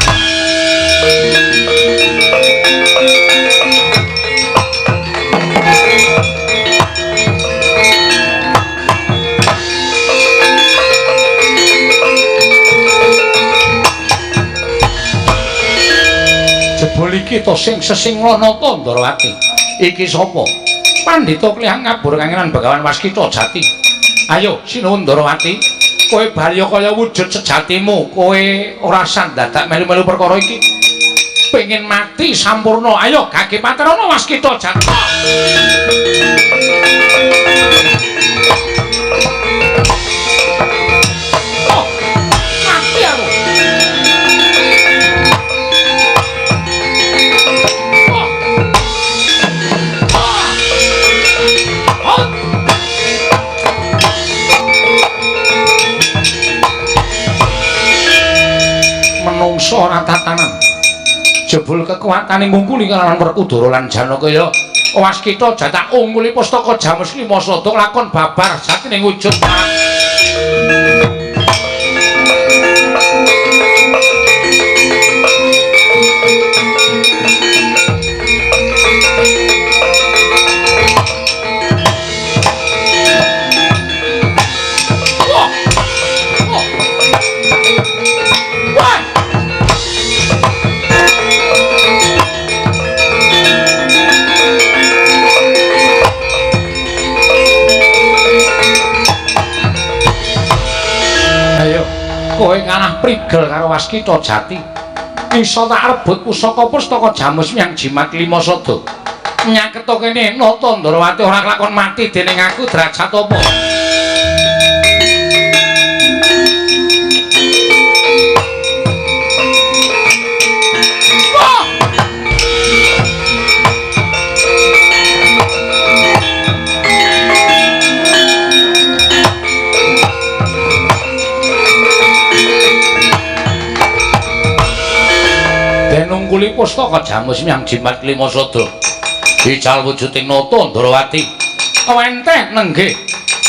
Jebul iki to sing sesingla nata Ndarawati. Iki sapa? Pandhita klihang ngabur kangenan Begawan Waskita Jati. Ayo Sinuwun Ndarawati, kowe balya kaya wujud sejatimu, kowe ora sandadak melu-melu perkara iki. Pengin mati sampurna. Ayo gage paterana Waskita Jati. Oh, mati aku. Menungso ora tatanan. Jebul kekuatane ngungkuli kalawan Werkudara lan Janaka ya. Waskita Jati ungkuli pustaka jamus lima sada lakon babar jatining wujud. Kowe kalah prigel karo Waskita Jati. Iso tak rebut pusaka-pustaka jamus miang jimat lima sada. Nyaketo kene nata Ndarawati ora kelakon mati dening aku derajat apa? Nungkuli pustaka jamus miang jimat lima sada. Ical wujuding nata Ndarawati. Wenteh nenggih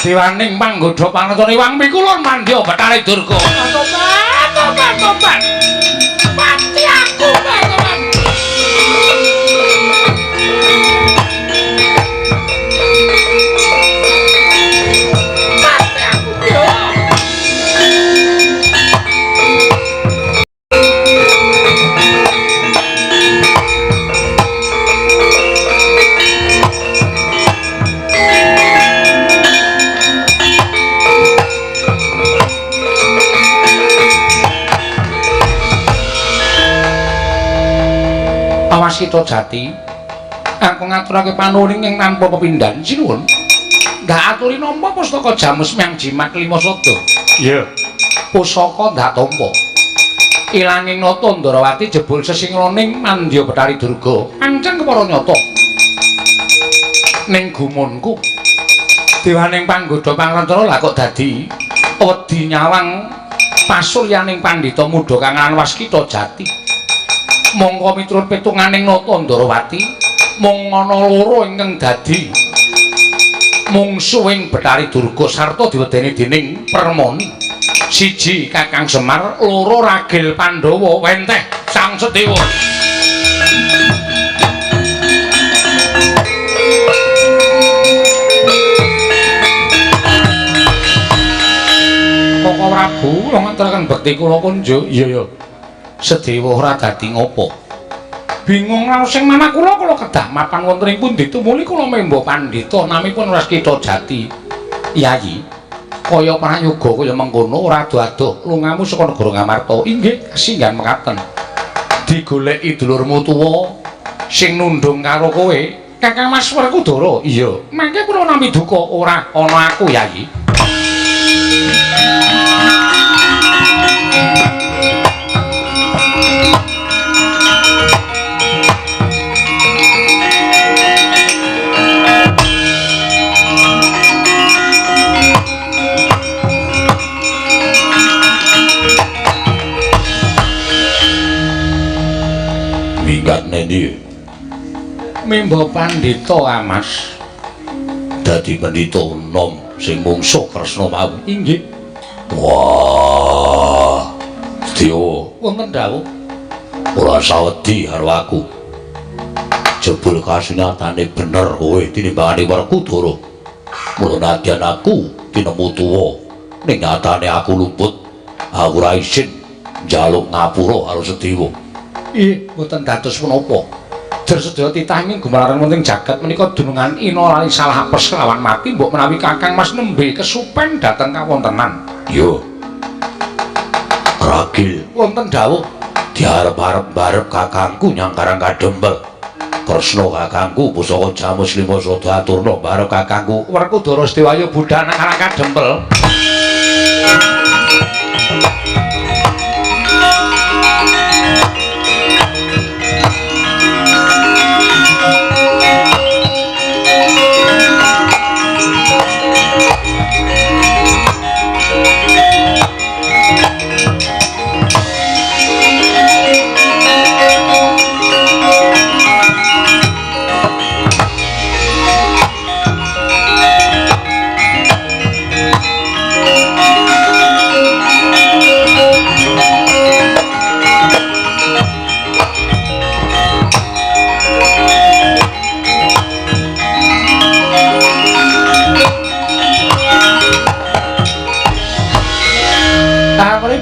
dewaning panggodha panatane Wang Mikulun mandya Bathari Durga. Tobat, tobat, tobat. Mati aku, tobat. Mati aku, yo. Waskita Jati, aku ngaturake panuwun ing tanpa pepindhan. Sinuwun. Ndak aturi nampa pustaka jamus miang jimat lima sada. Iya. Pusaka ndak tampa. Ilanging nata Ndarawati jebul sesinglaning mandya Bathari Durga. Pancen kepara nyata. Ning gumunku. Dewaning panggodha pangrencana lah kok dadi wedi nyawang pasuryaning pandhita muda kang aran Waskita Jati. Mongko miturut pitunganing Nata Ndarawati mung ana loro ingkang dadi mungsuhing Bathari Durga sarta diwedeni dening Permoni. Siji Kakang Semar, loro Ragil Pandhawa. Wenteh Sang Sedewa. Koko Prabu kula ngaturaken bekti kula kunjuk. Iya ya. Sedewa ora dadi ngopo. Bingung raos sing manah kula, kula kedah mapan wonten ing pundi tumuli kula memba pandhita namipun Waskita Jati. Yayi, kaya prayoga kaya mengkono ora ado-ado lungamu saka negara Ngamarta. Inggih, kasinggihan mekaten. Digoleki dulurmu tuwa sing nundung karo kowe, Kakang Mas Werkudara. Iya, mangke kula nampi duka ora ana aku, Yayi. Minggat nendi? Memba pandhita, Mas. Dadi pendhita enom sing mungsuh Kresna mau. Inggih. Wah. Sedewa, wonten dawuh. Ora sawedi karo aku. Jebul kasunyatane bener kowe tinimbangane Werkudara. Mula nadyan aku tinemu tuwa, ning nyatane aku luput. Aku ora isin njaluk ngapura karo Sedewa. Ih, mboten dados menapa. Der sedaya titah ingkang gumelaran wonten jagat menika dunungan ina lali salah apes kelawan mati mbok menawi Kakang Mas nembe kesupen dhateng kawontenan. Yo. Ragil wonten dawuh diarep-arep barep kakangku nyang Karang Kadempel. Kresna kakangku pusaka Jamus Lima Sada aturna barep kakangku Werkudara Setiwayu budhal nang Karang Kadempel.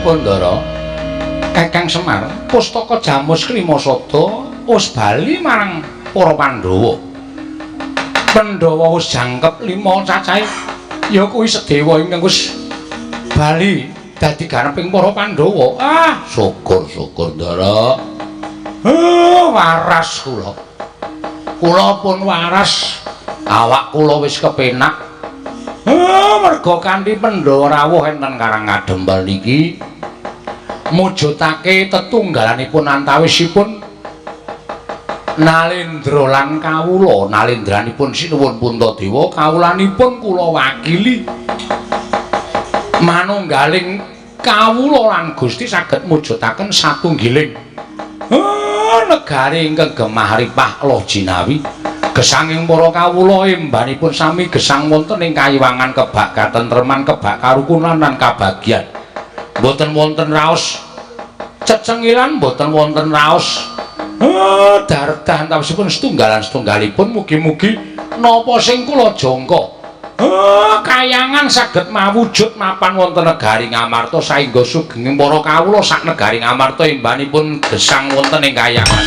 Ndara Kakang Semar pustaka Jamus Klima Sada wis bali marang para Pandhawa. Pandhawa wis jangkep 5 cacahe ya kuwi Sedewa ingkang wis bali dadi ganeping para Pandhawa. Ah, syukur-syukur Ndara. Waras kula. Kula pun waras. Awak kula wis kepenak. Merga kanthi Pandhawa rawuh enten Karang Kadempel niki mujudake tetunggalanipun antawisipun Nalendra lan kawula. Nalendranipun sinuwun Puntadewa, kawulanipun kula wakili. Manunggaling kawula lan Gusti saged mujudaken satunggiling negari ingkang gemah ripah loh jinawi. Gesanging para kawula embanipun sami gesang wonten ing kayiwangan kebak katentreman, kebak karukunan lan kabagyan. Mboten wonten raos cecengilan, mboten wonten raos dardah antawisipun setunggalan-setunggalipun. Mugi-mugi napa sing kula jangka kayangan saged mawujud mapan wonten negari Ngamarta saengga sugenging para kawula sak negari Ngamarta embanipun gesang wonten ing kayangan.